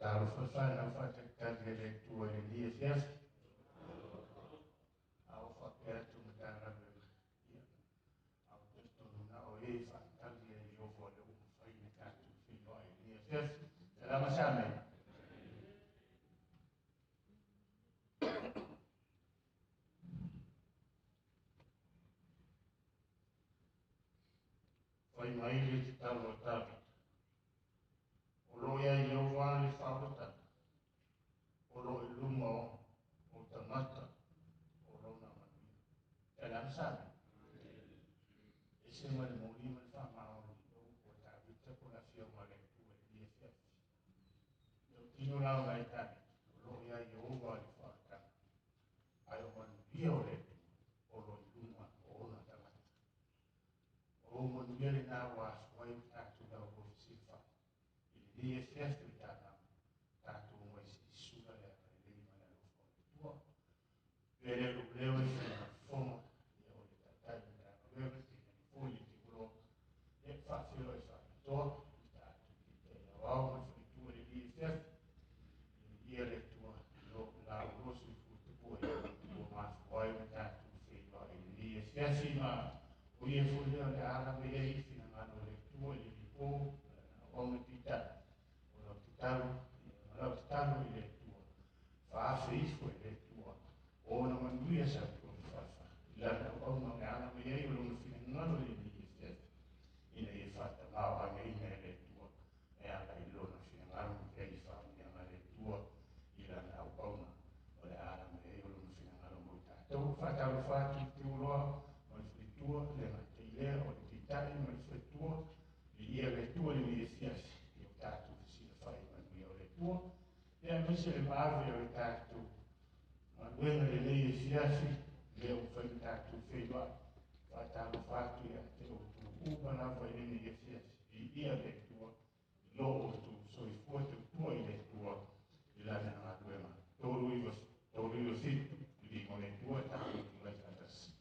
Talofa whanau whātalitali e le Atua i lenei afiafi. A o faapea atu Matagaluega, ia, a o talitonu na o e whaatali e Ieova o le ua mafai ona tatou feiloai i lenei afiafi. Salama sa mea. Fai mai le tatalo a Tavita. O lo o ia Ieova le faaolataga, o lo o i luma o tagata o lona manuia. Salama sa mea. E se ma le moli ma le whaamaoni o upu a Tavita po le afioga a le Atua i lenei afiafi. E tino lau nai Tavita, o lo o ia Ieova le faaolataga, ai o manuia o le Atua o lo o i luma o ona tagata. O manuia lena ua afua ai ma tatou lau o fesilafai. I lenei afiafi o le taeao, tatou omai se i sula le agalelei ma le alofa o le Atua. Pea lea lou leo e fai ma fofoga, ia o le taitai Matagaluega, tainane foi le tiuloa, ia faafeiloai faapitoa i tatou taitai aoao ma le faletua i lenei afiafi. Ia le Atua lo la ulo soifua tapuai ua mafua ai ma tatou feiloai i lenei afiafi ma o ia foi lea o le a lava i ai finagalo o le Atua i lenei po, auauna taitai o lau tatalo, ma lau tatalo i le Atua, faafe ifo e le Atua o ona manuia sa tua fafa i lana auauna o le a lava i ai o lona finagalo i lenei afiafi ina ia faatamāoaigaina e le Atua e ala i lona finagalo ma pea i faamanuiaga a le Atua i lana auauna o le a lava i ai o lona finagalo mo i tatou. Faatalofa atu i le tiuloa ma le faletua, le gata i lea o le taitai ma le faletua, viia le Atua i lenei afiafi i o tatou fesilafai i manuia o le Atua. Ia aemaise le maave o le tatou galuega i lenei afiafi, lea ua mafai ona tatou feiloai. Faatalofa atu ia te outou uma lava i lenei afiafi, viia le Atua i lo outou soifua tautua i le Atua i lana galuega. 3 9 3 9 7, viiga o le Atua, tatou tulai faatasi.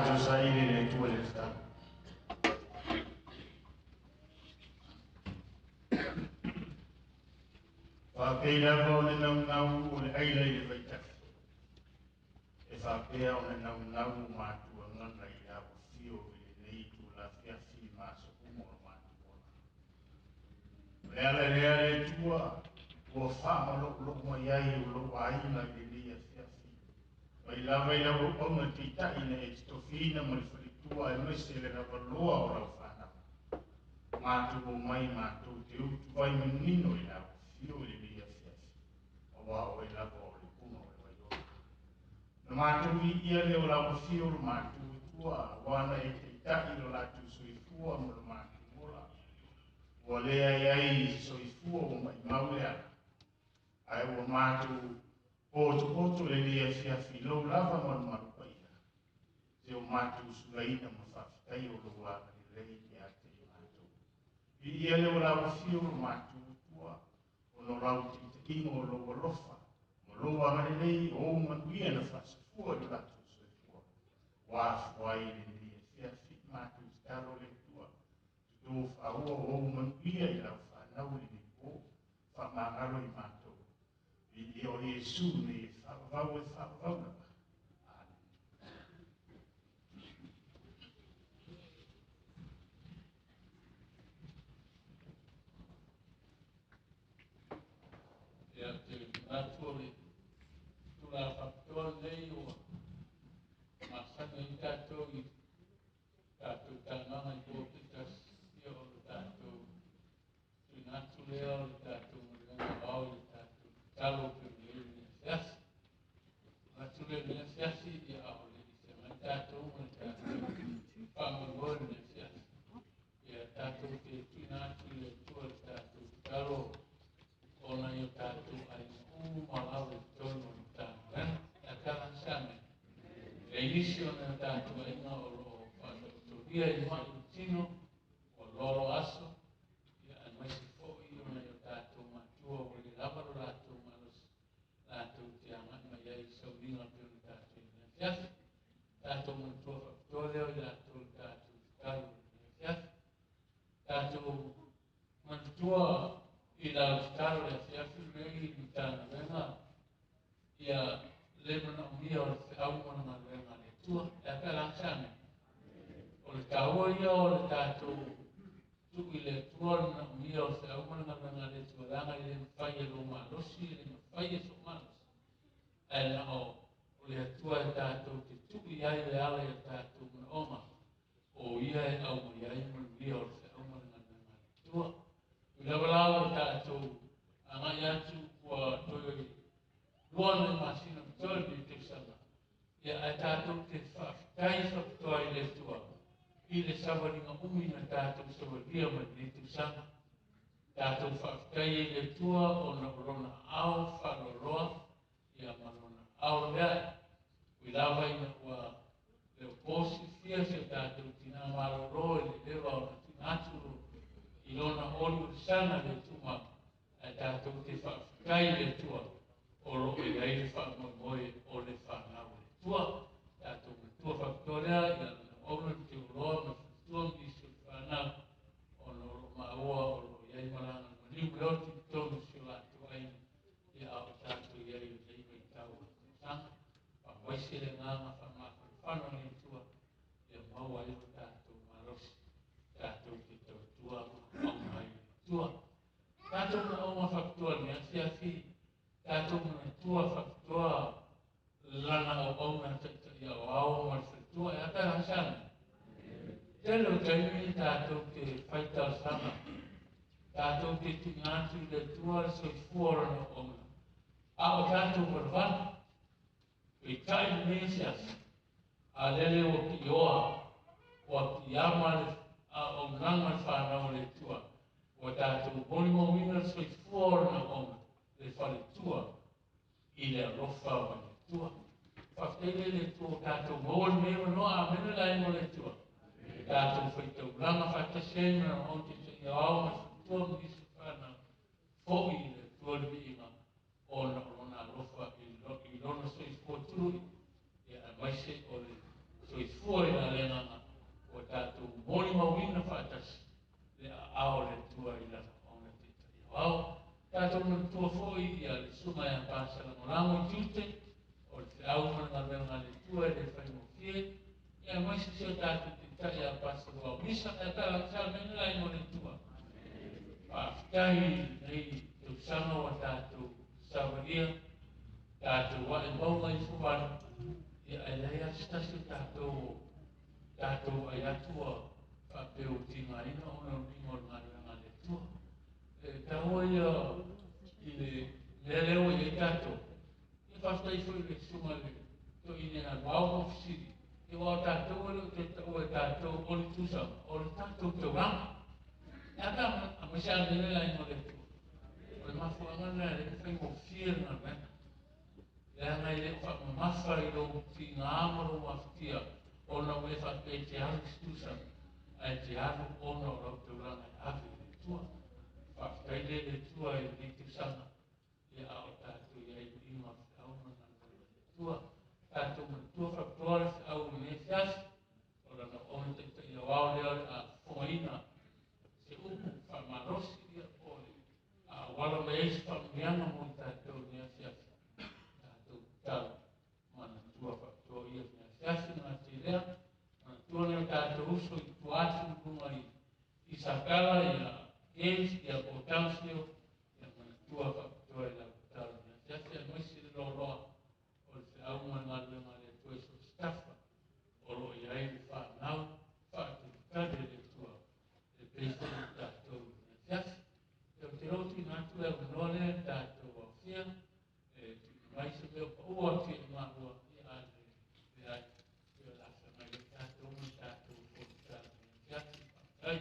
Tatou saili le Atua i le tatalo. Faapei lava o le naunau o le aila i le vaitafe, e faapea o le naunau o matuagaga i lau afio i lenei itula afiafi ma aso uma o lo matou ola. O le ala lea le Atua ua faamalolou mai ai o lou aiga i lenei afiafi. Mai lava i lau auauna teitai na e totofiina ma le faletua aemaise le lavaloa o lau fanau. Matou omai matou te utuvai manino i lau afio i lenei afiafi, aua oe lava o le puna o le vaiola. Na matou viia lea o lau afio o lo matou Atua, aua na e taitai lo latou soifua ma lo matou ola. Ua leai ai se soifua ua maimau le ala, ae ua matou potopoto lenei afiafi i lou lava malumalu paia, se o matou sulaina ma faafetai o lou agalelei ia te i matou. Viia lea o lau afio o lo matou Atua, ona o lau taitaiga o lou alofa, ma lou agalelei o ou manuia na faasafua i lo latou soifua. Ua afua ai lenei afiafi, matou tatalo le Atua, tutu faaua o ou manuia i lau fanau i lenei po, faamagalo i matou. Viia o Iesu nei e faavavau e faavavau lava. Amen. Ia te manatu o le tulaga faapitoa lenei ua masani ai tatou i tatou talanoaga i po taitasi, ia o le tatou tuuina atu lea o le tatou galuega aoao i le tatou tatalo pei ona i ai lenei afiafi. Manatu lea i lenei afiafi, ia a o le i feagai tatou ma le tatou faamoemoe i lenei afiafi, ia tatou te tuuina atu i le Atua le tatou tatalo ona i o tatou aiga uma lava i totonu o le Matagaluega. E a pe a se amene. E i ai nisi o nai o tatou aiga o lo o faataotolia i mai i le tino, ua loaloa aso, ia aemaise foi o nai o tatou matua ua le lava lo latou malosi latou te agai mai ai i sauniga pei ona tatou i lenei afiafi. Tatou manatua faapitoa lea o i latou i le tatou tatalo i lenei afiafi. Tatou manatua i lau tatalo i le afiafi lenei i le Matagaluega ia le manaomia o le feau ma le galuega a le Atua. E a pe a la se amene. O le taua ia o le tatou tuu i le Atua le manaomia o le feau ma le galuega a le Atua, leaga e le mafai e lou malosi, e le mafai e sou malosi, ae na o le Atua e tatou te tuu i ai le ala i o tatou manaoga, o ia e aumai ai manuia o le feau ma le galuega a le Atua. I lava la o tatou agai atu ua toe 2 nai masina ma toe lenei tausaga, ia ae tatou te faafetai faapitoa i le Atua i le savaliga umi na tatou savalia mai lenei tausaga. Tatou faafetai ai i le Atua ona o lona ao faaloaloa ia ma lona ao lea. Ui lava ina ua le o po silafia si o tatou tina malolo i le leva o na tuuina atu i lona oliolisaga le tumau, ae tatou te faafetai i le Atua o lo o i ai le faamoemoe o le fanau a le Atua. Tatou manatua faapitoa lea ia lana auauna le teuloa ma le faletua ma nisi o le fanau ona o lo o maua o lo o i ai malaga le maliu ma le oti i totonu o si o latou aiga, ia a o tatou i ai i lenei vaitau o le tausaga. Faamaise le agaga faamafanafana o le Atua ia maua ai lo tatou malosi tatou te tautua ma auauna ai i le Atua. Tatou manaoga faapitoa lenei afiafi, tatou manatua faapitoa lana auauna taitai aoao ma le faletua. E a pe a la se amene. Tele o taimi tatou te fai talosaga, tatou te tuuina atu i le Atua le soifua o lana auauna, a o tatou valevale. Peitai lenei asiasi, a lele ua piioa, ua piiama le auaunaga le fanau a le Atua, ua tatou molimauina le soifua o lana auauna le faletua i le alofa mai le Atua. Faafetai lea i le Atua ua tatou maua lenei avanoa. Amene le aiga o le Atua. Tatou faitaulaga faatasi ai ma lana auauna taitai aoao ma le faletua ma nisi o fanau, foi i le Atua le viiga ona o lona alofa i lona soifua tului, ia aemaise o le soifua soifua i la le agaga ua tatou molimauina faatasi le aao o le Atua i lana ona taitaia o ao. Tatou manatua foi ia le susuga ia Pasalagolago i tiute o le feau ma le galuega a le Atua e le faigofie, ia aemaise si o tatou taitai ia Pastor Misa, ia tala mea le aiga o le Atua. Faafetai i lenei tausaga ua tatou savalia, tatou ae mauga i Fovalu, ia ae leai lava se tasi o tatou ai atu ua faapea ua tigaina ona o le uiga o le galuega a le Atua. E taua ia i le mea lea ua i ai tatou, ia faafetai foi i le susuga i le toeaina ia Vao ma Ofisili, ia aua o tatou e le o toe taua e tatou o le tusaga, o le tatou taulaga. E a pe a aemaise a mea le aiga o le Atua. O le mafuaaga lena e le faigofie le galuega. Leaga e le o faamamafa i lou tiga ma lou mafatia ona ua e faapea e te alu i se tusaga, ae te alu ona o lau taulaga e ave i le Atua. Faafetai lea i le Atua i lenei tausaga, ia a o tatou i ai i uiga o le feau ma le galuega a le Atua. Tatou manatua faapitoa le feau i lenei afiafi, o lana ona taitai ao lea o le a fofogaina se upu faamalosi, ia po o le a auala mai ai se faamanuiaga mo i tatou i lenei afiafi. Tatou tatalo manatua faapitoa ia lenei afiafi na ate lea. Manatua nai o tatou uso i tua atu i luga i Sakala, ia Games, ia po o Townsville, ia manatua faapitoa i lau tatalo i lenei afiafi, aemaise le loaloa o le feau ma le galuega a le Atua i so o se tafa o lo o i ai le fanau faatalitali a le Atua e pei foi o tatou i lenei afiafi. Ia ou te iloa ua tuuina atu le avanoa lea i le tatou aofia e tuuina mai se mea o paua atu ia i maua, ia a leai, ia o le a feagai ai tatou ma le tatou fonotaga i lenei afiafi. Faafetai.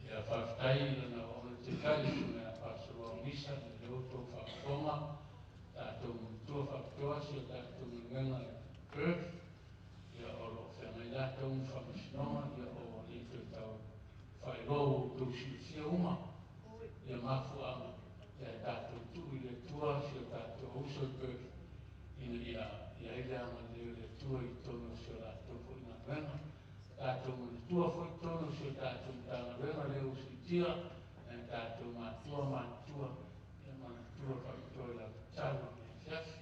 Ia faafetai i lana ona taitai susuga ia Pastor Misa i le outou faafofoga. Tatou manatua faapitoa si o tatou galuega i Perth, ia o lo o feagai latou ma faamasinoga, ia o le toe tau faailoa ua outou silafia uma ia mafuaaga, ia tatou tuu i le Atua si o tatou auso i Perth ina ia i ai le agalelei o le Atua i totonu o si o latou foi galuega. Tatou manatua foi totonu o si o tatou Matagaluega lea ua siitia nai tatou matua matutua, ia manatua faapitoa i lau tatalo i lenei afiafi.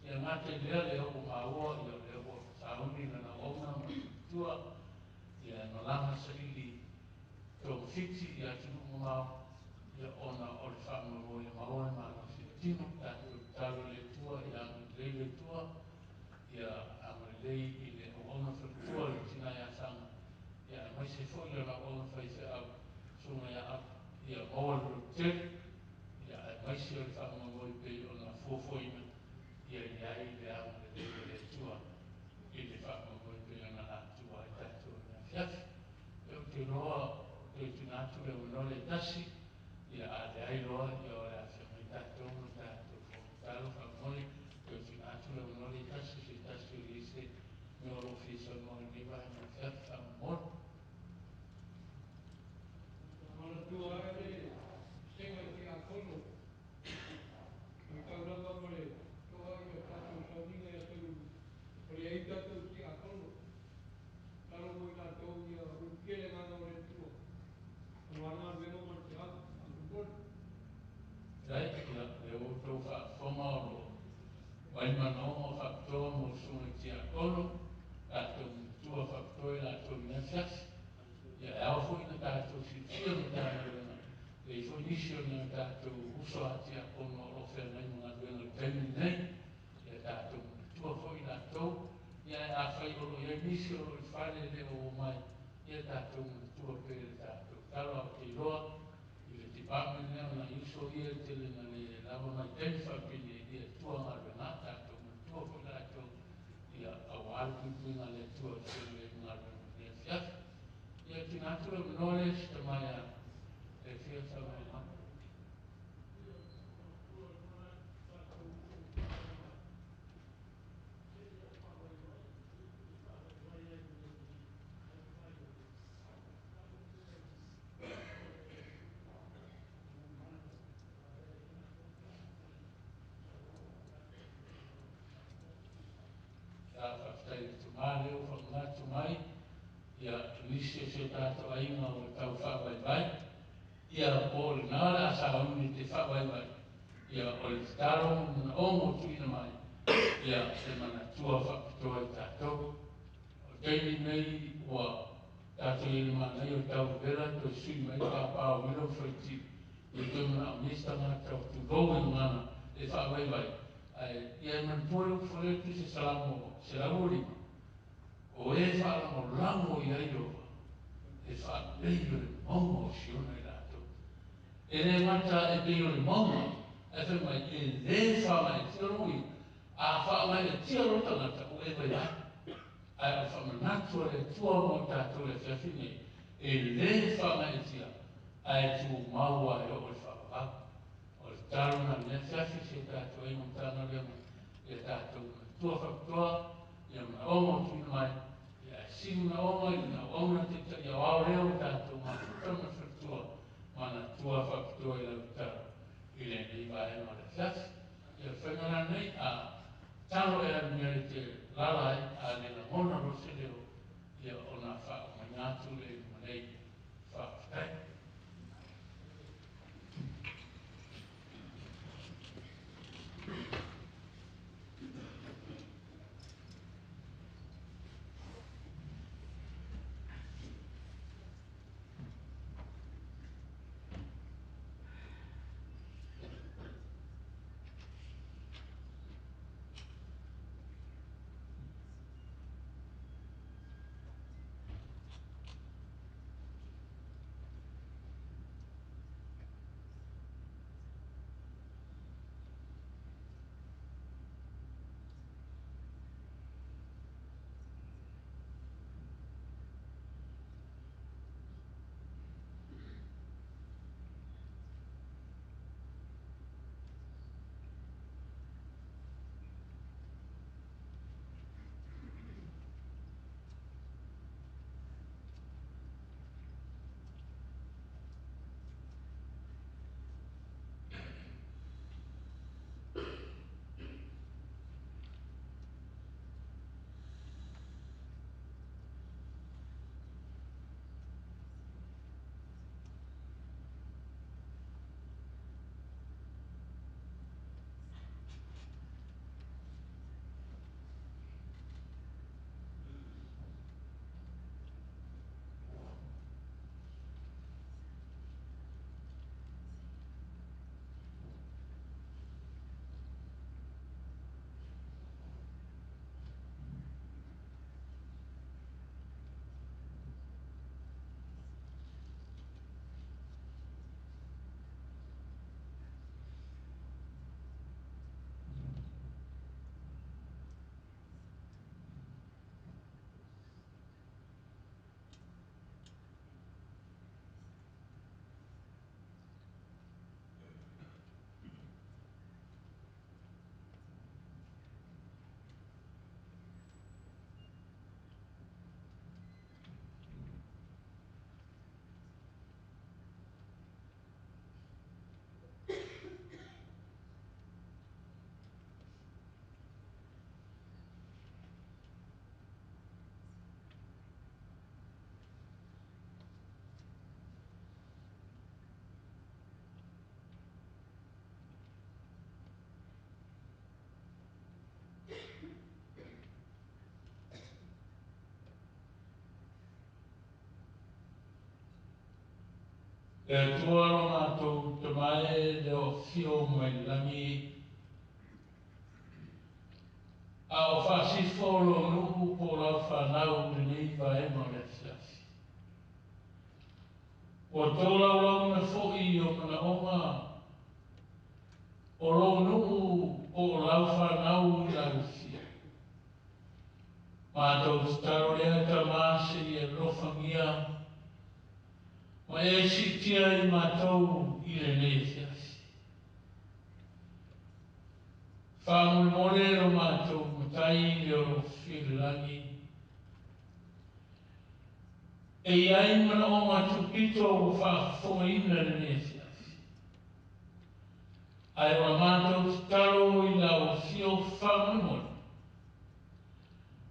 Ia gata i lea, lea ua maua, ia o lea ua sauni lana auauna ma le faletua, ia e malaga saili togafiti i atunuu mamao, ia ona o le faamoemoe ia maua le malosi o le tino. Tatou tatalo i le Atua ia agalelei le Atua, ia agalelei i le auauna faletua le tina ia Saga, ia aemaise foi lana auauna faifeau susuga ia Apu, ia maua le lototele, ia aemaise o le faamoemoe pei ona fuafuaina, ia i ai le agalelei o le Atua i le faamoemoe pei ona atua ai tatou i lenei afiafi. Ia ou te iloa toe tuuina atu le avanoa lea e tasi, ia a leai loa, ia o le a feagai tatou ma le tatou fonotaga faamolemole. Toe tuuina atu le avanoa lea e tasi se tasi o i ai se mea o lo o fia saunoa i lenei vaega o le afiafi faamolemole. Manatua ai le sega i tiakono, matau lava ma le toa ia afiafi. Ia e ao foi na tatou silafia Matagaluega, e i ai foi nisi o nai o tatou uso a tiakono o lo o feagai ma galuega i le taimi lenei. Ia tatou manatua foi i latou, ia ae afai o lo o i ai nisi o lo o i le fale e le o o mai, ia tatou manatua pea i le tatou talo. Ae ou te iloa i le department lea o nai uso ia e tele ina le lava vaitaimi faapinei, ia e tua galuega a tatou manatua foi latou, ia aua le puipuiga a le Atua i feagai ai ma galuega i lenei afiafi. Ia tuuina atu le avanoa lea i si tamai a e fia saunoa mai. Ia, faafetai i le tama lea ua faamanatu mai, ia, nisi o si o tatou aiga ua tau faavaivai, ia, po o lena o le a sauni te faavaivai, ia, o le tatalo ma manaoga ua tuuina mai, ia, e manatua faapitoa i tatou. O le taimi lenei ua tatou i ai i le manaia o le tau vevela toe sui mai le papa o Uila ma Faitio, ia toe manaomia se tagata ua tulou i gagana e faavaivai, ae ia e manatua le upu foi lea o le Tusi a Salamo 125, O e faalagolago i ai Ieova, e faalelei o le mauga o Siona i latou. E le gata e pei o le mauga, ae fai mai, e le faagaeetia lona uiga. A faagaeetia loa le tagata, ua e vaivai. Ae o le faamanatu a le Atua mo i tatou i le afiafi nei, e le faagaeetia, ae tumau lava e oo i le faavavau. O le tatalo lena i lenei afiafi i si o tatou aiga Matagaluega, ia tatou manatua faapitoa ia manaoga ua tuuina mai, ia ae sili manaoga i le auauna taitai aoao lea ua tatou mafuta ma le faletua, manatua faapitoa i lau tatalo i lenei vaega o le afiafi. Ia o le faiga la lenei, a tatalo ea le mea e te lala ai, a le lagona loa se leo, ia ona faauma atu lea i luma nei. Faafetai. Le Atua lo matou Tama e le o afio mai le lagi, a o faasifo lou nuu po o lau fanau i lenei vaega o le afiafi. Ua tolaulauina foi o manaoga o lou nuu po o lau fanau i lau afio. Matou tatalo lea Tama se i e alofagia ma e siitia i matou i lenei afiafi. Faamolemole lo matou Matai le o lo o afio i le lagi, e i ai manaoga tupito ua faafofogaina i lenei afiafi. Ae o la matou tatalo i lau afio faamolemole,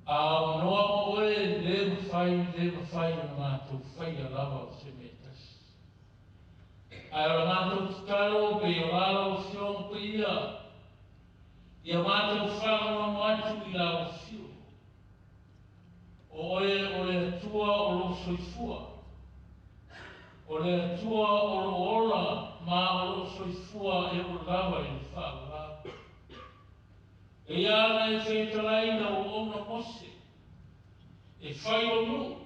a aunoa ma oe le mafai, le mafai ona matou faia lava o se mea e tasi. Ae o la matou tatalo pei o la lau Afioga Paia, ia matou faalagolago atu i lau afio. O oe o le Atua o lo o soifua, o le Atua o lo o ola ma o lo o soifua e oo lava i le faavavau. E ia ana e fetalai lau auauna Mose, e fai lou nuu,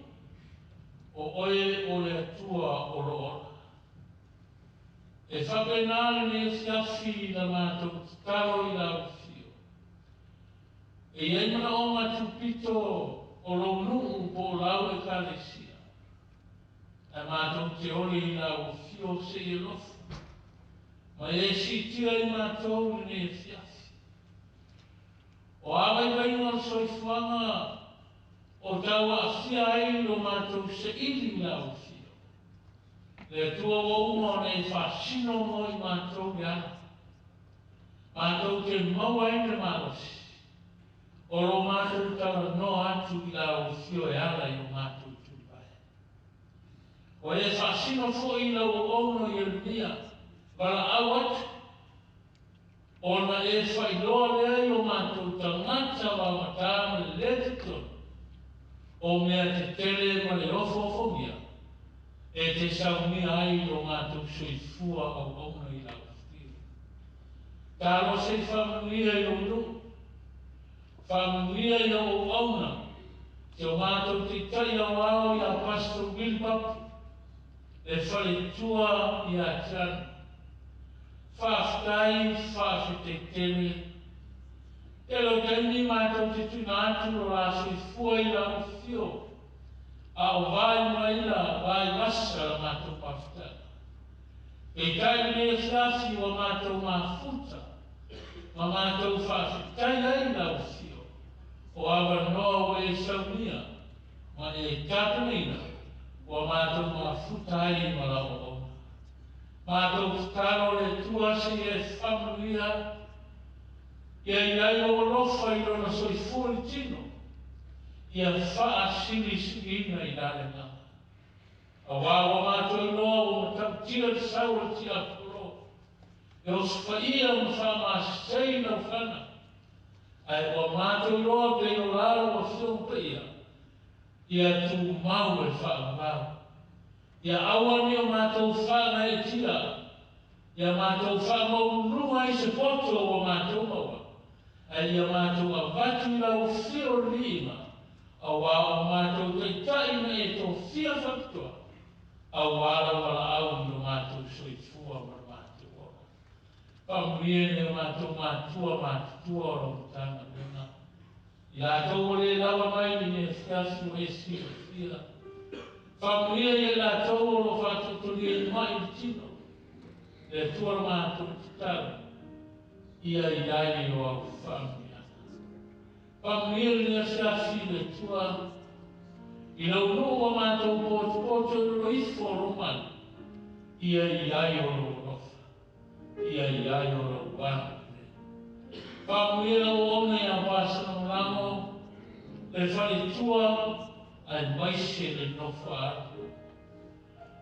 o oe o le Atua o lo o ola. E faapena lenei afiafi i la matou tatalo i lau afio. E i ai manaoga tupito o lou nuu po o lau Ekalesia, ae matou te ole i lau afio se i alofa ma e siitia i matou i lenei afiafi. O a vaivaiga o le soifuaga o tau aafia ai lo matou saili i lau afio, le Atua ua uma ona e faasino mo i matou le ala, matou te maua ai le malosi o lo matou talanoa atu i lau afio e ala i o matou tulivae. Ua e faasino foi i lau auauna Ieremia, valaau atu, ona e faailoa lea i o matou tagata vaogata ma le lē talitonu o mea tetele ma le ofoofogia e te saunia ai lo matou soifua auauna i lau afio. Talosia i faamanuia i lou nuu, faamanuia i lau auauna, si o matou Taitai Aoao ia Pastor Willy Papu, le faletua ia Tiana. Faafetai, faafetai tele. Tele o taimi matou te tuuina atu lo la soifua i lau afio, a o vae maila vae vasa la matou mafutaga. Peitai lenei afiafi ua matou mafuta ma matou faafetai ai i lau afio, o avanoa ua e saunia ma e tapenaina ua matou mafuta ai ma lau auauna. Matou tatalo le Atua se i e faamanuia ia i ai lou alofa i lona soifua i le tino, ia faasilisiliina i la le agaga. Aua ua matou iloa ua matautia le sau o le tiapolo, e osofaia ma faamasisei lau fana, ae ua matou iloa pei o la lau Afioga Paia, ia tumau e faavavau. Ia aua ne i o matou faagaeetia, ia matou faamaualuluga ai se poto ua matou maua, ae ia matou avatu i lau afio o le viiga, auā o matou taitai na e tofia faapitoa, auā lau valaau i lo matou soifua ma lo matou ola. Faamanuia i nai o matou matua matutua o lau Matagaluega, i latou ua le lava mai i lenei afiafi ua e silafia. Faamanuia ia i latou o lo o faatoatolia i mai i le tino, le Atua lo matou tatalo, ia i ai o au faamanuiaga. Faamanuia lenei afiafi i le Atua, i lou nuu ua matou potopoto i lalo ifo o lou malu, ia i ai o lou alofa, ia i ai o lou agalelei. Faamanuia lau auauna ia Pasalagolago, le faletua aemaise le nofo a alo.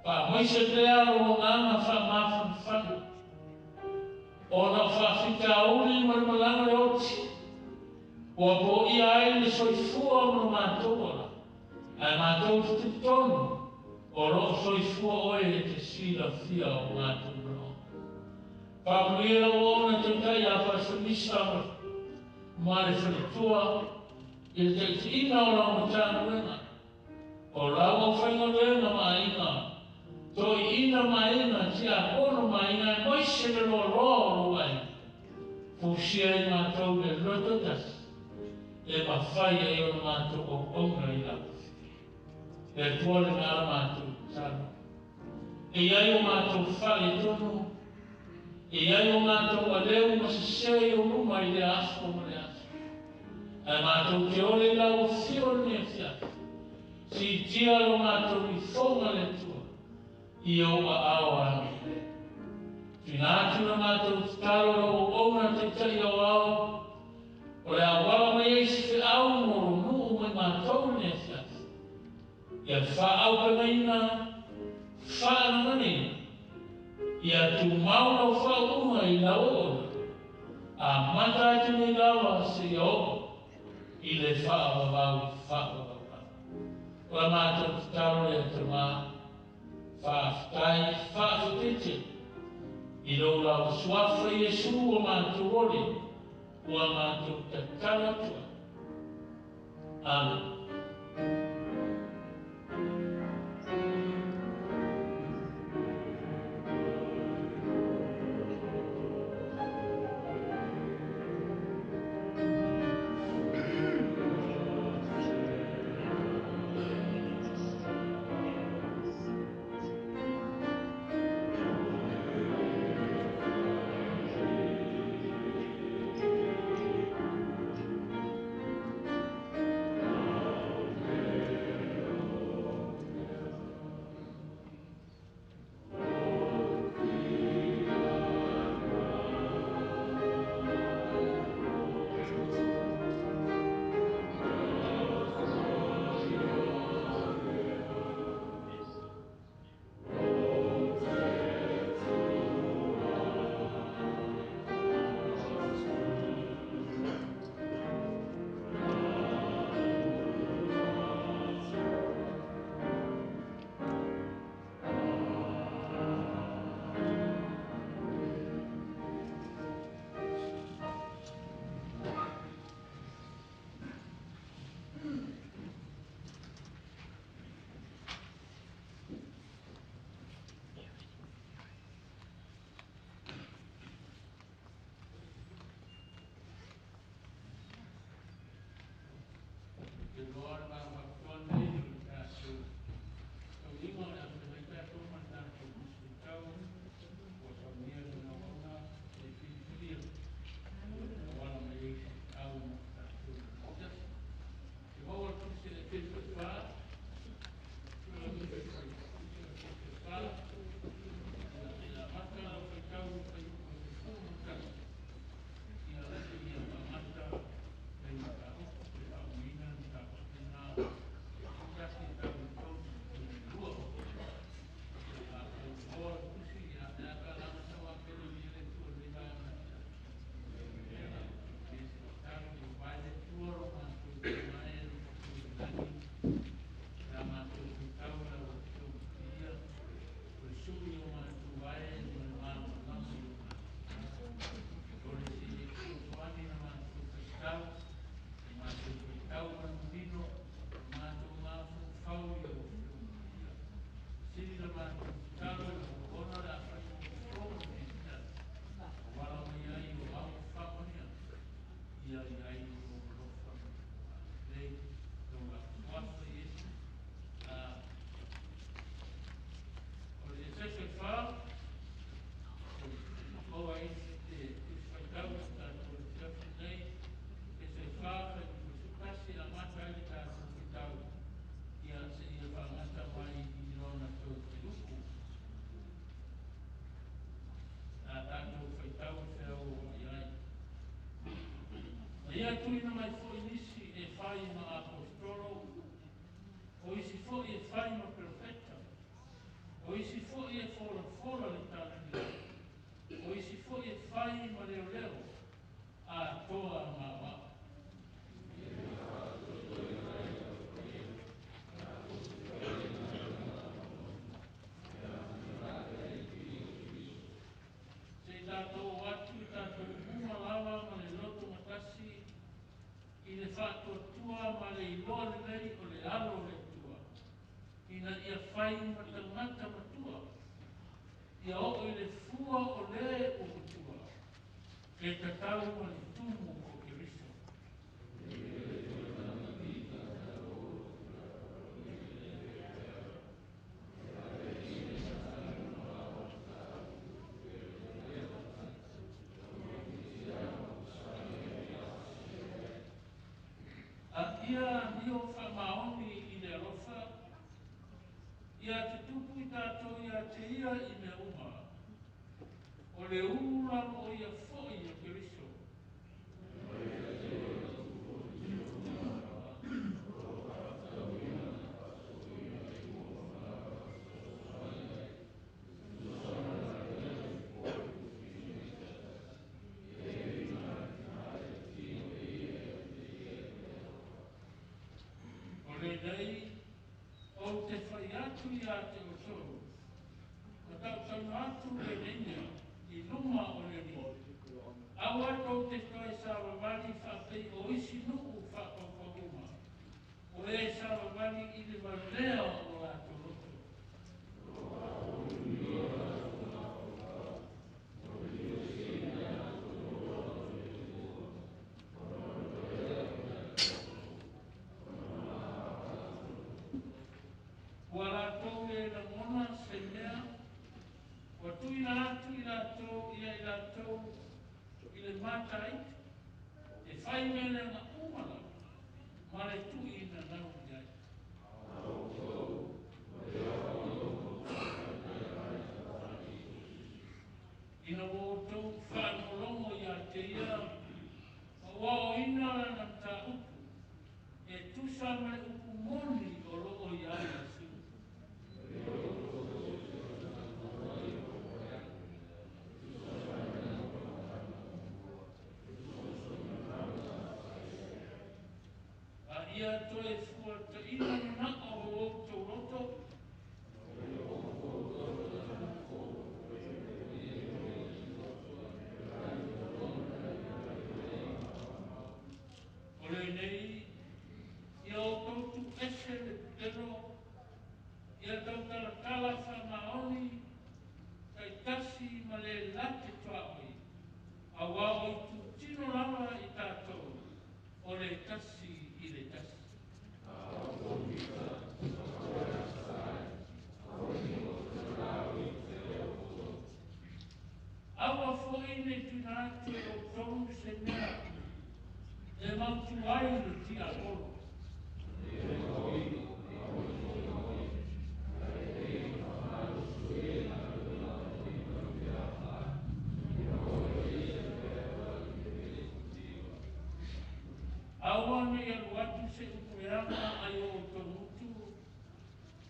Faamaise pea lou agaga faamafanafana, ona o faafitauli ma le malaga le oti, ua poia ai le soifua ma lo matou ola, ae matou te talitonu. O loo soifua oe e te silafia o matou manaoga. Faamanuia lau auauna taitai ia Pastor Misa ma le faletua i le taitiina o lau Matagaluega, o lau aufaigaluega ma aiga, toeaiina ma aiga, tiakono ma aiga, aemaise le loaloa o lou aiga. Fusia ai matou i le loto tasi e mafai ai ona matou auauna i lau Afio. Le Atua lena la matou tatalo. E i ai o matou faaletonu, e i ai o matou aleu ma sesē i ou luma i lea aso ma lea aso. Ae matou te ole i lau Afio i lenei afiafi. Siitia lo matou ifoga le Atua i ou aao agalelei. Tuuina atu la matou tatalo i lau auauna taitai aoao, o le a uala mai ai se feau mo lou nuu ma i matou i lenei afiafi. Ia faaaupegaina, faanangaina, ia tumau lau faauuga i lau auauna, amata atu nei lava seia oo i le faavavau faavavau lava. O la matou tatalo lea Tamā, faafetai faafetai tele i lou lava Suafa Iesu ua matou ole, ua matou tatalo atu ai. Amene. Ia tuuina mai foi nisi e fai ma aposetolo, o isi foi e fai ma perofeta, o isi foi e folafola le talalelei, o isi foi e fai ma leoleo, atoa ma aoao. ai ma tagata matua, ia oo i le fua o lē ua matua, e tatau ma le tumu o Keriso. A ia amio faamaoni i le alofa, ia tutupu i tatou ia te ia i mea uma, o le ulu laloia foi o Keriso. O lenei, ou te fai atu ia te outou, ma tautauno atu lenei mea i luma o le Alii. Aua tou te toe savavali faapei o isi nuu faapaupau uma, o e savavali i le valea o latou loto. Ua latou le lagona se mea, ua tuuina atu i latou ia i latou i le mataitu, e fai mea leaga uma lava, ma le tuuina nauni ai. Ina ua outou faalogologo ia te ia, ma ua aoaoina lana mataupu, e tusa ma le upu moni o loo i ai Iesu. A ia toe fuataina manao o outou loto, o lenei, ia outou tuuese le pupelo, ia tautalatala faamaoni taitasi ma le late tuaoi, auā o itutino lava i tatou, o le tasi i le tasi. Aua foi ne tuuina atu e outou se mea e mautu ai le tiapolo. Aua ne i alu atu se upu leaga ai o outou gutu,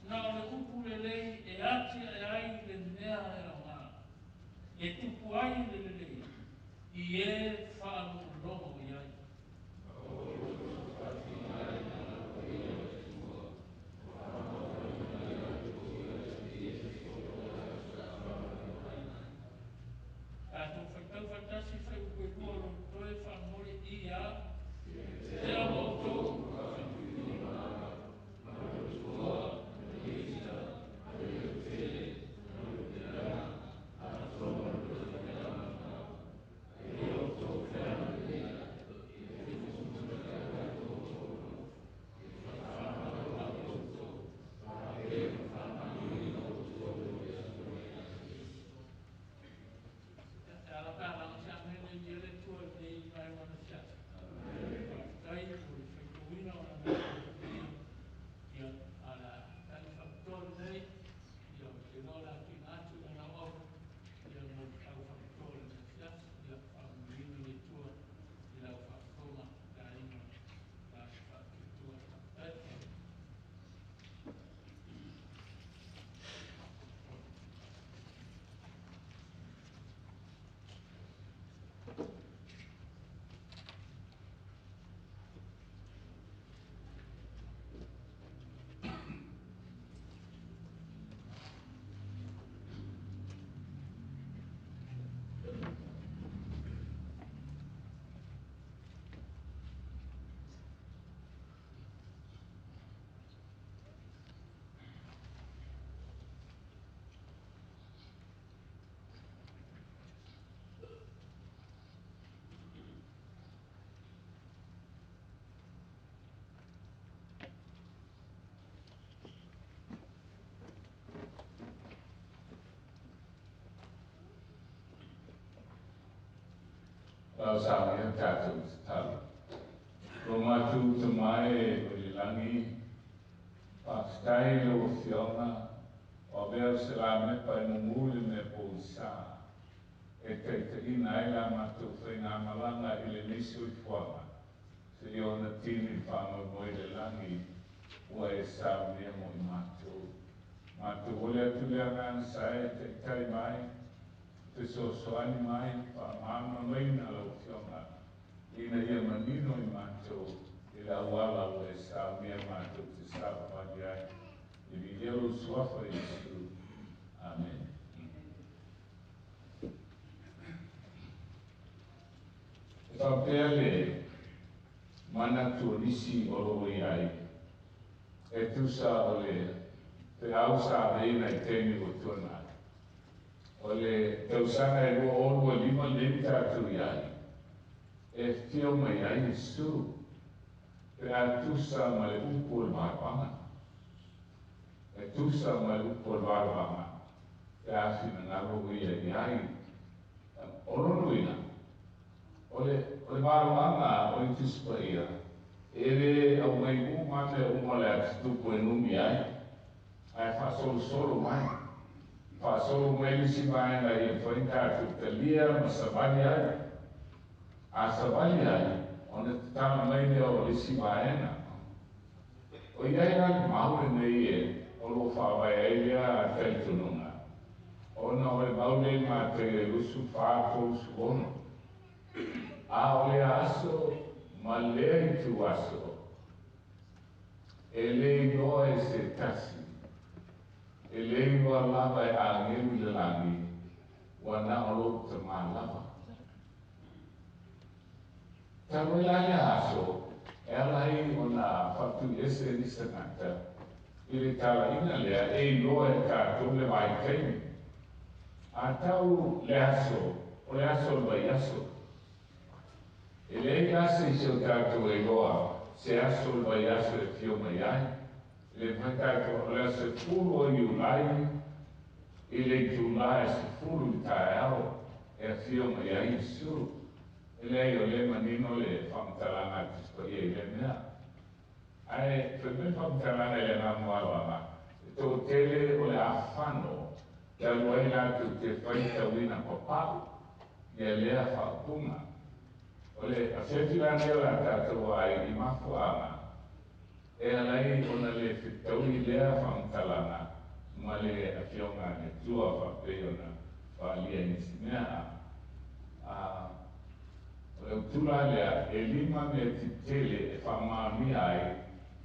na o le upu lelei e atiae ai le mea e aoga, e tupu ai le lelei, i e faalogologo i ai. Tatou faitau faatasi fuaiupu e 2 o lo toe faamomoli ia. Tea ua outou. Lau saunia tatou tatalo. Lo matou Tama e o i le lagi, faafetai i lau Afioga, ua avea o se lamepa e mumu le mea pogisa, e taitaiina ai la matou faigamalaga i lenei soifuaga, seia ona tini le faamoemoe i le lagi ua e saunia mo i matou. Matou ole atu le agaga sa e taitai mai, fesoasoani mai, faamalamalamaina lau Afioga, ina ia manino i matou i le auala ua e saunia matou te savavali ai. I viia lou suafa Iesu. Amene. E faapea le manatu o nisi o lo o i ai, e tusa o le feau sa aveina i taimi ua tuanai. O le tausaga e 2025 lenei ua tatou i ai, e afio mai ai Iesu pe a tusa ma le upu o le valoaga. E tusa ma le upu o le valoaga pe a finagalo o ia i ai. O lona uiga, o le, o le valoaga o le Tusi Paia, e le aumai uma lava mea uma o le a tutupu e numi ai, ae faasolosolo mai. Faasolo mai le isi vaega ia mafai ona tatou talia ma savali ai. A savali ai, ona tatala mai lea o le isi vaega. O i ai la le mau lenei e o lo o faavae ai lea talitonuga, ona o le mau lea i Mataia 24, 36. A o lea aso ma lea ituaso, e le iloa e se tasi, e le iloa lava e agelu i le lagi, ua na o lou Tama lava. Talu ai la lea aso, e ala ai ona faatuiese nisi tagata i le talaiga lea e iloa e tatou le vaitaimi. A tau le aso, o le aso o le vaiaso. E leai la se isi o tatou e iloa se aso o le vaiaso e afio mai ai. E le mafai tatou, o le aso 10 o Iulai i le itula e 10 i le taeao e afio mai ai Iesu. E leai, o lea e manino le faamatalaga a le Tusi Paia i lea mea. Ae fai mai le faamatalaga i le agaga moaloaga, e toatele o le afano talu ai latou te faitauina papau ia lea faaupuga. O le afiafi la lenei o le a tatou vaai i mafuaaga e ala ai ona le fetaui lea faamatalaga ma le Afioga a le Atua faapei ona faaalia i nisi mea. A o le autu la lea, e lima mea tetele e faamaonia ai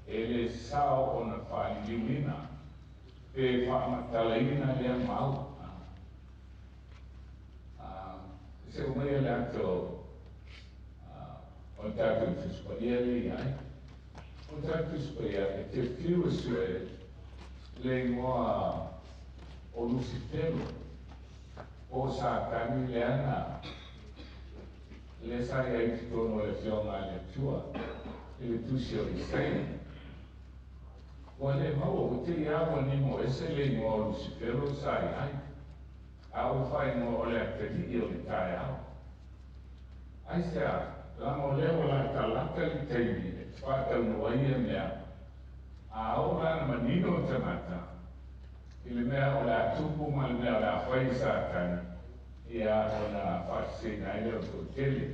e le sao ona faaliliuina pe faamatalaina lea mau. A se o mai le ato o le tatou Tusi Paia lea i ai. O le tatou Tusi Paia e te fiu e sue le igoa o Lusifelo po o Satani lea na lea sa i ai i totonu o le Afioga a le Atua i le tusi o Isaia. Ua le maua, ua te i lava ua nimo ese le igoa o Lusifelo sa i ai, a ua faaigoa o le atalii o le taeao. Aisea? Leaga o lea ua latalata le taimi e faataunuu ai ia mea, a oo la ina manino le tagata i le mea o le a tupu ma le mea o le a fai e Satani, ia ona faaseseina ai lea o le toatele.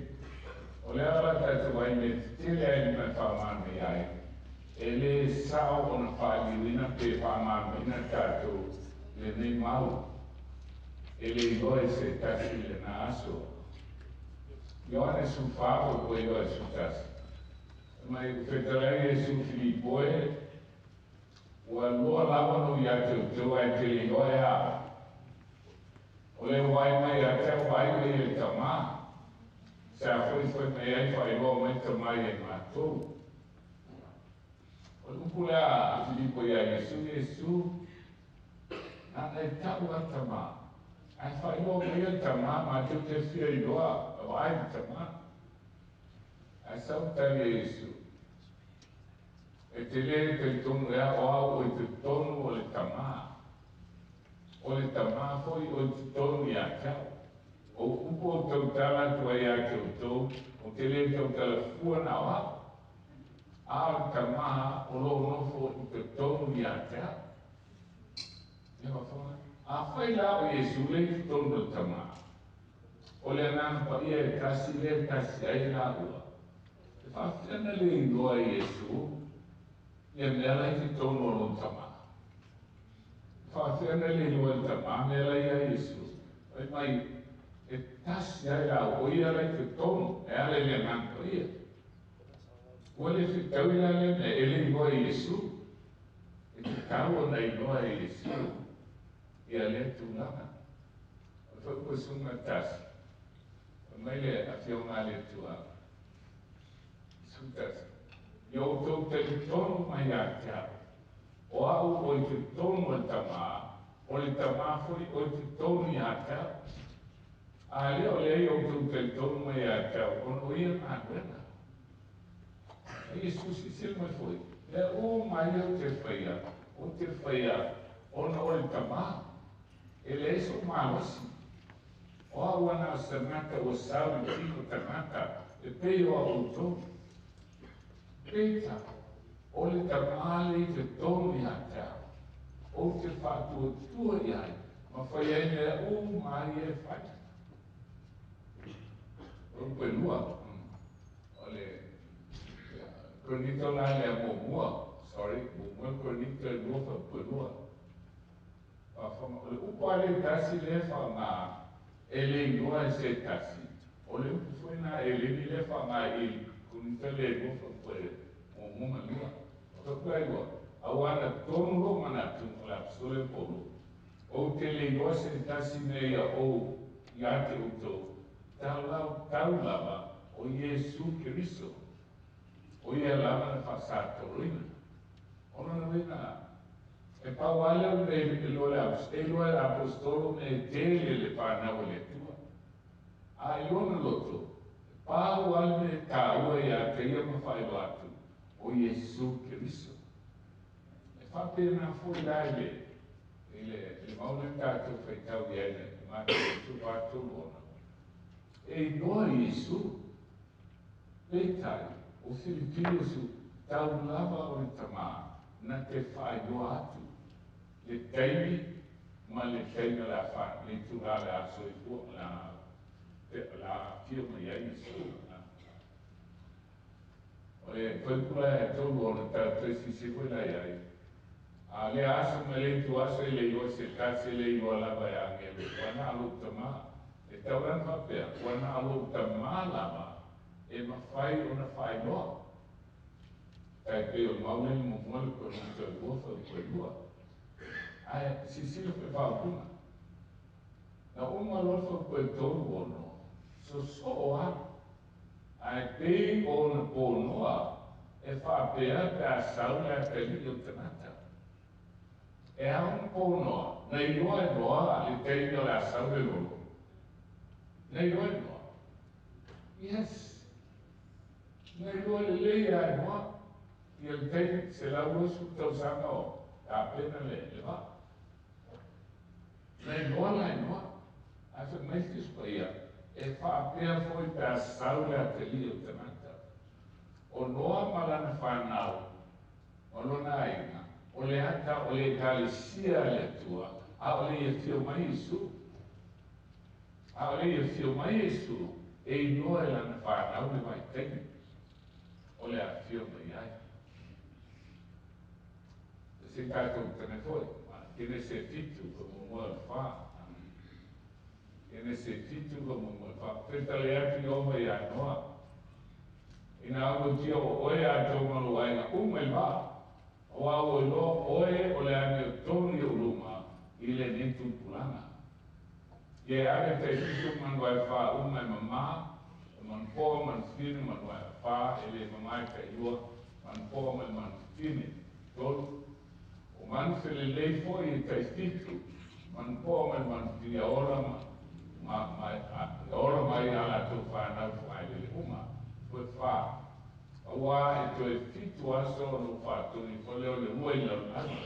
O le a la tatou vaai i mea tetele ai le mea e faamalamalamaina ai, e le sao ona faaliliuina pe faamalamalamaina tatou lenei mau. E le iloa e se tasi i lena aso. Ioane 14 po o Ioane 11. Fai mai, ua fetalai Iesu Filipo e, ua loa lava ona ou ia te outou ae te le iloa e a. O le vaai mai ia te au vaai ua ia i le Tama. Se a foi fai mai ai faailoa mai le Tama ia i matou. O le upu lea a Filipo iā Iesu, Iesu, nana e tau a le Tama, ae faailoa mai ia le Tama, matou te fia iloa vaai le Tama. Ae sau le tali a Iesu, E te le talitonu ea o au o i totonu o le Tama, o le Tama foi o i totonu ia te au. O upu ou tautala atu ai ia te outou, tautalafua na o au. A o le tamā o loo nofo i totonu ia te au. Ia faafofoga. Afai la o Iesu lea i totonu o le Tamā, o le Agaga Paia e tasi lea e tasi ai laua, e faafefea ona le iloa e Iesu ia mea la i totonu o lona Tamā? E faafefea ona le iloa e le Tamā mea la ia Iesu? Fai mai, e tasi ai laua, o ia la i totonu e ala i le Agaga Paia. Ua le fetaui la lea mea, e le iloa e Iesu. E tatau ona iloa e Iesu ia lea tulaga. O le faupuasuga tasi, fai mai le Afioga a le Atua, 11, Ia outou talitonu mai ia te au, o au o i totonu o le Tamā, o le Tamā foi o i totonu ia te au. A lea o lea ia outou talitonu mai ia te au, ona o ia galuega. A Iesu silasila mai foi, mea uma ia ou te faia, ou te faia ona o le Tamā. E leai sou malosi. O au ana o se tagata ua sau i tino tagata e pei o a outou. Peitai, o le Tamā lea i totonu ia te au, ou te faatuatua i ai ma fai ai mea uma ia e fai. O le upu o le Korinito la lea muamua, sorry, muamua Korinito e lua faapua lua. Faafofoga, o le upu lava lea e tasi lea e faaaoga e le iloa e se tasi, o le upu foi lena eleni lea e faaaoga i Korinito lea e lua faapua muamua ma lua. O faapua e lua, aua na tonu lou manatu o le Aposetolo Paulo, ou te le iloa se tasi mea ia ou ia te outou, tau lava o Iesu Keriso, o ia lava na faasatoloina. O lona uiga, e pau lava lea o le mea e iloa e iloa e le Aposetolo mea e tele le fanau a le Atua. A i lona loto, e pau lava le mea e taua ia te ia ma faailoa atu, o Iesu Keriso. E faapena foi la i le i le i le mau lea na tatou faitau i ai i Mateo 13:6. E iloa Iesu, peitai, o filifili o su tau lava o le Tamā na te faailoa atu le taimi ma le taimi o le a fa le itula o le a soifua o le a o le a afio mai ai Iesu. O le fuaiupu la e 36 toe silasila foi la i ai. A lea aso ma lea ituaso e le iloa se tasi e le iloa lava e agelu, ua na o lou tamā. E tau la ona faapea, ua na o lou tamā lava e mafai ona faailoa. Tai pei o le mau lea i le muamua le Korinito e lua fuaiupu e lua. Ae silasila foi i faaupuga. Na uma loa le fuaiupu e 36, sosoo lava. Ae pei o ona ponoa e faapea pe a sau le atalii o le tagata. E ao ona ponoa, na iloa e Noa le taimi o le a sau le lolo. Na iloa e Noa. Yes. Na iloa lelei lava e Noa ia le taimi, 120 tausaga o tapena le vaa. Na iloa la e Noa. Ae fai mai le Tusi Paia, E faapea foi pe a sau le atalii o le tagata. O Noa ma lana fanau, ma lona aiga, o le ata o le Ekalesia a le Atua, a o le i afio mai Iesu. A o le i afio mai Iesu, e iloa e lana fanau le vaitaimi o le afifio mai ai. Se i tatou tane foi, Kenese 7, ka muamua o le 4. Kenese 7, ka muamua o le 4. Fetale atu Ieova iā Noa, Ina auautia o oe a outou ma lou aiga uma i le vaa, aua ua iloa oe o le amiotonu i ou luma i lenei tupulaga. Ia e ave tai fitu manu wae fa uma e mamā, o manu poa, manu fine, manu wae fa e le mamā e tailua, manu poa ma le manu fine. 3. O manu felelei foi e tai fitu, manu poa ma le manu fine ia ola ma, ma, ma, ia ola mai a latou fanau fuailele uma. Toe fa. Aua e toe fitu aso ona ou faatonu ifo lea o le ua i lalolagi.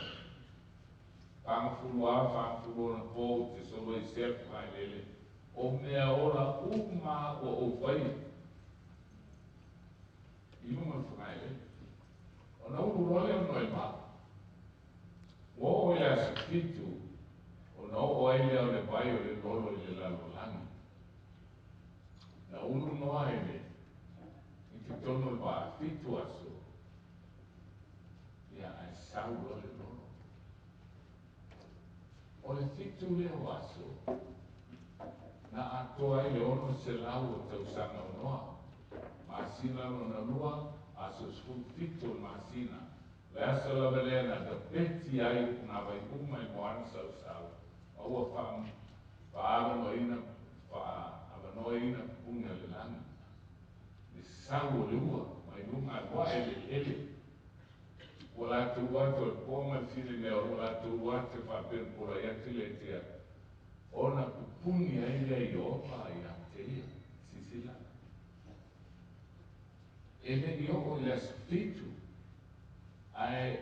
Fagafulu a, fagafulu ona po ou te solo i sea fuailele, o mea ola uma ua ou faia. I luga o le fogaelele. Ona ulu loa lea o Noa i le vaa. Ua oo i le aso 7, ona oo ai lea o le vai o le lolo i le lalolagi. Na ulu Noa i le i totonu o le vaa 7 aso, ia ae sau loa le lolo. O le 7 lea o aso, na atoa ai le 600 o tausaga o Noa. Masina lona 2, aso 17 o le masina. Le aso lava lea na tapeti ai punāvai uma i moana sausau, ma ua faaavanoaina pupuni o le lagi. Le sau o le ua, mai luga alu ae le eleele. Ua latou atu o le po ma le filimea o lo latou atu e faapea na pulai atu i le Atua, ona pupuni ai lea i Ieova ia te ia. Silasila. E le i oo i le aso 7, ae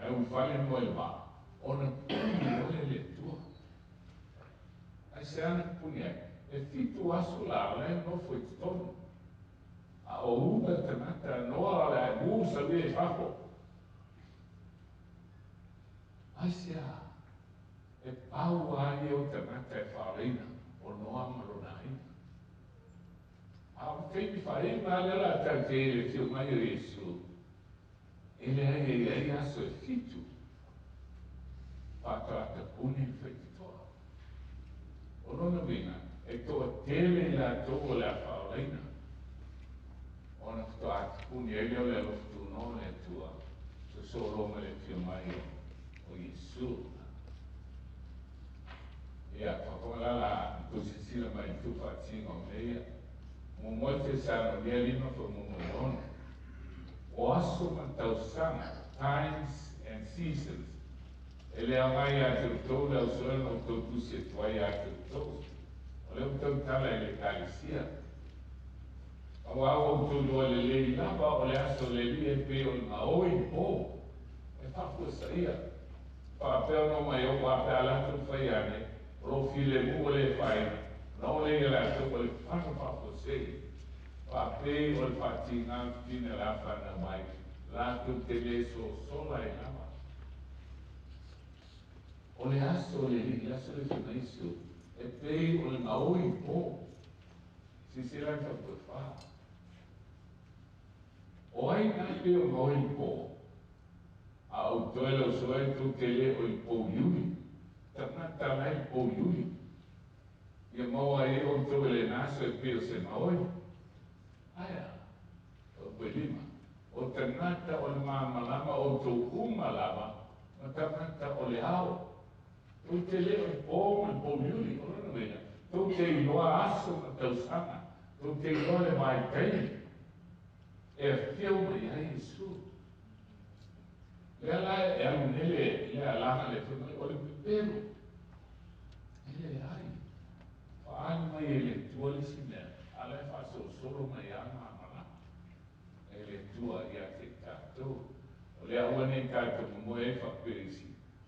ulufale Noa i le vaa, ona pupuni loa lea i le Atua. Ai se ana pupuni ai? E 7 aso la o la e nofo i totonu. A o uga tagata Noa o le ae mu salia i fafo. Ai se a? E pau a ia o tagata e faaolaina o Noa ma lona aiga. A o le taimi faaiuga lea la tau te i le afio mai o Iesu, e leai e i ai aso e 7. Faatoa tapuni le faitotoa. O lona uiga, e toatele i latou o le a faaolaina. Ona faatoa tapuni ai lea o le alofa tunoa o le Atua, sosolo ma le afio mai o Iesu. Ia, faafofoga la tou silasila mai i le tuufaatasiga o mea ia. Muamua i Tesalonia 5 faamuamua i 6. O aso ma tausaga, times and seasons, e le aoga ia te outou le ausoa na outou tusi atu ai ia te outou. O lea ua tautala i le Ekalesia. Auā ua outou iloa lelei lava o le aso o le Alii e pei o le gaoi i po. E faafuasaia. Faapea ona omai o a pe a latou fai ane, o lou filemu ua le faaina, na o le ia latou o le fano faafuasei. Faapei o le faatiga fafine o le a fanau mai, latou te le sosola ai lava. O le aso o le Alii, le aso o le afioga Iesu, e pei o le gaoi i po. Silasila i le faafuafā. O ai na pei o gaoi i po? A ou toe lau soe tou te le o i pouliuli. Tagata la i pouliuli. Ia maua ai outou e lena aso e pei o se gaoi. Aia, o pue lima. O tagata o le malamalama outou uma lava, ma tagata o le ao. Tou te le o i po ma le pouliuli, o lona uiga. Tou te iloa aso ma tausaga. Tou te iloa le vaitaimi. E afio mai ai Iesu. Lea la e alu nei le alaga le fai mai o le pepelo. E leai. Faaali mai e le Atua le isi mea, a la e faasolosolo mai lava malamalama. E le Atua ia te tatou. O lea aua nei tatou momoe ai faaperisi,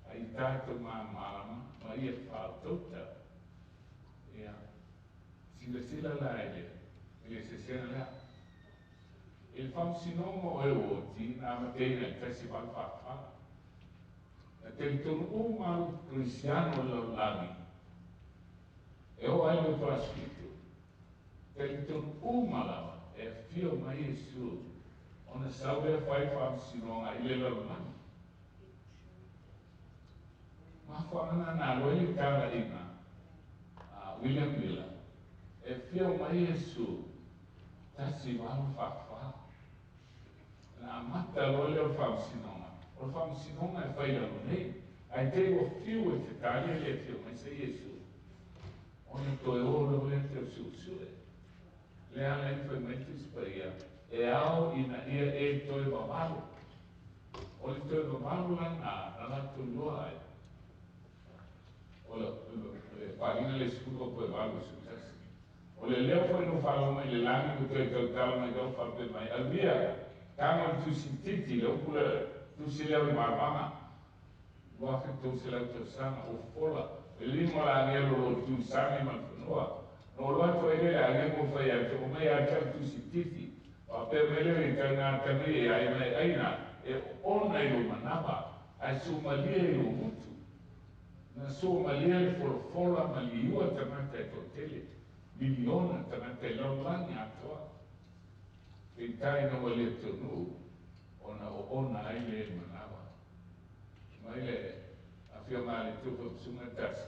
ai tatou malamalama ma ia faautauta. Ia, silasila la i le sesega lea. I le faamasinoga o e oti, na amateina i le 1844. Na talitonu uma au Kerisiano o le lalolagi, e oo ai le loto aso 7. Talitonu uma lava e afio mai Iesu, ona sau lea fai faamasinoga i le lalolagi. Mafuaaga na alu ai le talaiga a William Miller, e afio mai Iesu 1844. Na amata loa lea o le faamasinoga. O le faamasinoga e fai lalo nei. Ae te i ua fiu e fetalia le afio mai sa Iesu. Ona toe o loa lea tau suesue. Le ala ai fai mai Tusi Paia, e ao ina ia e toe vavalo. O le toe vavalo la na latou iloa ai. O le faaaliga le 10 o poe 8 11. O le leo foi no faalogo mai le lagi ua toe tautala mai tau faapea mai, aumia, tago le tusi titi, le upu le tusi lea o le vavaga. 2300 tausaga o fola. Le lima o le agelo o lo tu sami ma le fanua. Na o atu ai le le agelo mo fai atu, o mai a tau tusi titi. Faapea mai lea i taugātagi e ai mai aina e ona i lo manawa, ae sumalia i lo gutu. Na sumalia le folafola ma liua tagata e toatele, miliona tagata i lalolagi atoa. Peitai na ua le taunuu ona oona ai lea i le manawa. Mai le afioga a le Tufa Susuga Tasi,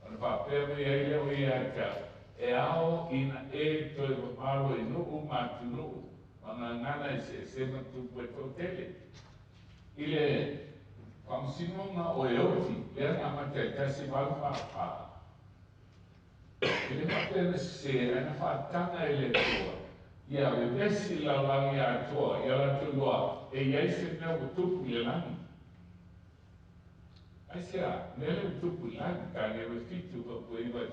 ona faapea mai ai lea o ia te au, e ao ina e toe mamalo i nuu ma atunuu ma gagana eseese ma tupu e toatele. I le faamasinoga o e oti, lea na amata i 1844, e le faapea na sese ae na faataga e le Atua ia vevesi le lalolagi atoa ia latou iloa e i ai se mea ua tupu i le lagi. Aisea? Mea lea ua tupu i le lagi, Tanielu e 7, faapua 9 i le 10.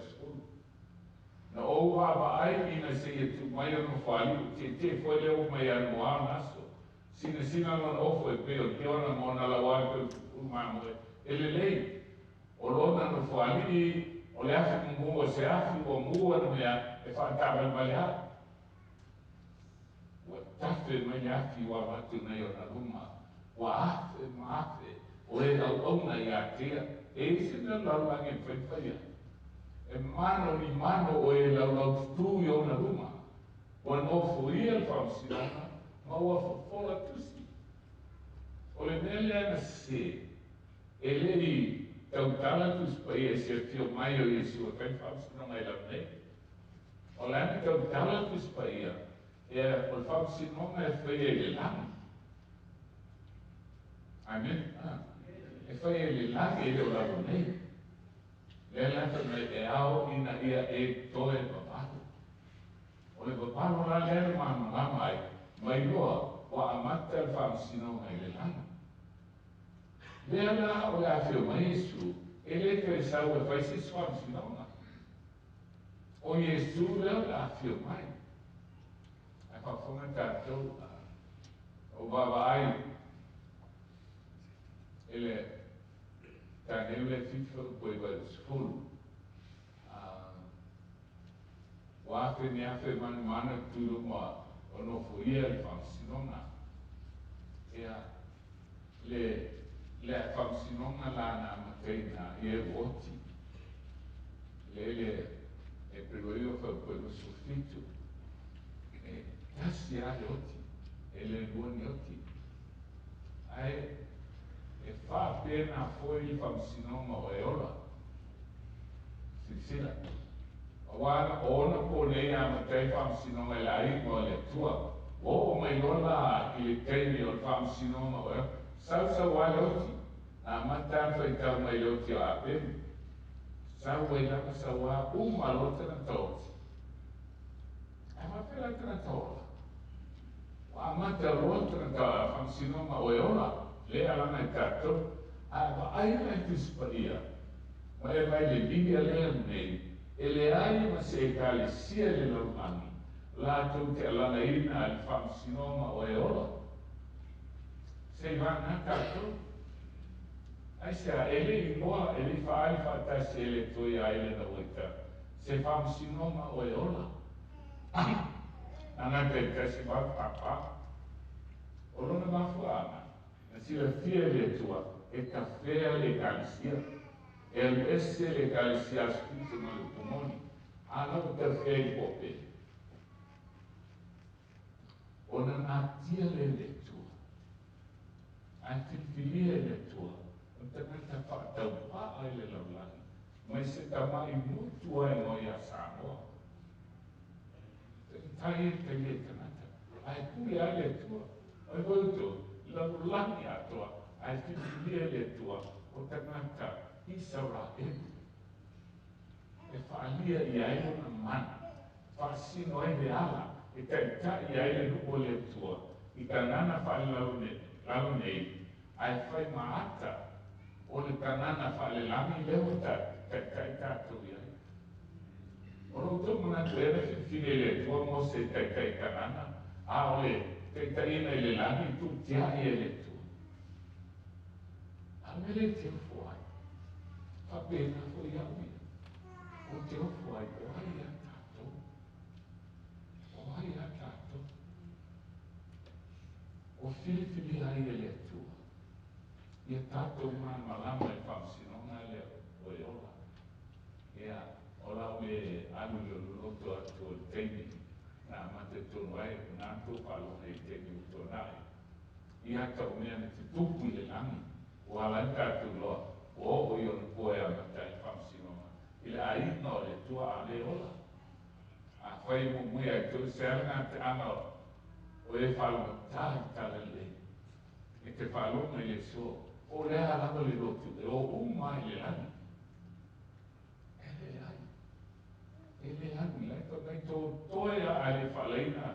Na ou vaavaai ina seia tuu mai ona nofoalii, ua tietie foi lea ua mai anumoa ona aso. Sinasina lona ofo e pei o le kiona ma ona lauā e pei o le pupulu mamoe e lelei. O lona nofoalii o le afi mumu o se afi ua mu ana mea e faataavalevale ai. Ua tafe mai le afi ua alu atu nei ona luma, ua afe ma afe o e auauna ia te ia. E i ai se mea o le lalolagi e mafai ona faia? E mano ni mano o e laulaututū i ona luma. Ua nofoia le faamasinoga ma ua fofola tusi. O le mea lea na sesē, e le i tautala Tusi Paia i se afio mai o Iesu e fai le faamasinoga i lalo nei. O le a na tautala Tusi Paia, ea, o le faamasinoga e faia i le lagi. Amen. E faia i le lagi e le o lalo nei. Lea la fai mai e ao ina ia e toe vavalo. O le vavalo la lea na malamalama ai, ma iloa ua amata le faamasinoga i le lagi. Lea la o le afio mai Iesu, e le toe sau e fai se isi faamasinoga. O Iesu lea o le afio mai. Ae faafofoga tatou, o vaavaai i le Tanielu e 7 faaupu ai 80. Ua afe ni afe manumanu e tu i luma o nofoia le faamasinoga. Ia, le, le faamasinoga la na amataina i e oti. Le le e pelo ia faaupu ai 27. E tasi lava le oti, e le lua ni oti. Ae e faapena foi le faamasinoga o e ola. Silasila. Aua na o ona po nei a amata ai faamasinoga i le aiga o le Atua. Ua oo mai loa la i le taimi o le faamasinoga o e ola. Sau sau lava le oti. Na amata lava ona faitau mai i le oti o Apelu. Sau ai lava sau lava, uma loa le tagata oti. Ae faapea la le tagata ola. Ua amata loa le tagata faamasinoga o e ola, lea alaga i tatou. Ae vaai la i Tusi Paia, ma e vaai i le Biblia lea nei, e leai ma se Ekalesia i le lalolagi latou te alagaina i le faamasinoga o e ola. Se i vagana tatou. Aisea? E le i iloa, e le i faaali faatasi e le Atua iā ia lena ua ita, se faamasinoga o e ola. Na gata i 1844. O lona mafuaaga, na silafia e le Atua e tafea le Ekalesia, e alu ese le Ekalesia Aso Fitu ma le upu moni, a la ua tafea i le pope. Ona natia lea e le Atua, ae filifilia e le Atua o le tagata faataupaa i le lalolagi mai se tama'i mutu ae noa iā Samoa. Taitai e talia i tagata, ae pule lava le Atua. Ai foi outou, lalolagi atoa, ae filifilia e le Atua o tagata Isaraelu e faaalia i ai lona mana, faasino ai le ala e taitai ai le nuu o le Atua i Kanana faalelalo nei, ae fai ma ata o le Kanana faalelagi lea ua taitai tatou i ai. O lo outou manatu ea na filifili e le Atua Mose e taitai i Kanana, a o le taitaiina i le lagi i tuutiai e le Atua? A o le mea lea e te ofo ai, faapena foi au ia, ou te ofo ai, o ai ia tatou? O ai ia tatou? filifilia ai e le Atua ia tatou malamalama i le faamasinoga lea o e ola. Ia, o lau le alu i le loloto atu o le taimi na amata tonu ai, o na tou faalogo i le taimi ua tuanai. Ia ata o mea na tutupu i le lagi, ua ala ai tatou iloa, ua oo i ona po e amata ai le faamasinoga i le aiga o le Atua a le ola. Afai muamua ia te oe se alagateaga o e faalogotā i talalelei, e te faalogo i le aso, po o le a lava le lotu e o uma ai i le lagi. E leai, e le alu i lai, fai mai totoe a a le faalaina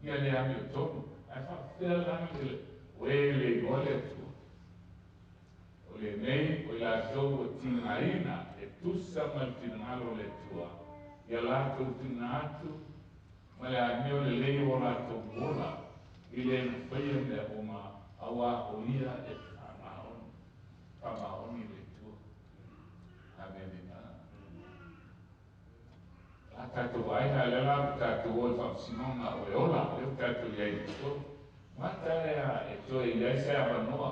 ia le amiotonu, ae faapefea la le o e le iloa le Atua. O lenei o i latou ua tigaina e tusa ma le finagalo o le Atua, ia latou tuuina atu ma le amio lelei o latou ola i le mafaia mea uma, auā o ia e faamaoni, faamaoni le Atua. Amene. A tatou vaai la, lea la ua tatou o i le faamasinoga o e ola, lea ua tatou i ai i totonu. Gata ea e toe i ai se avanoa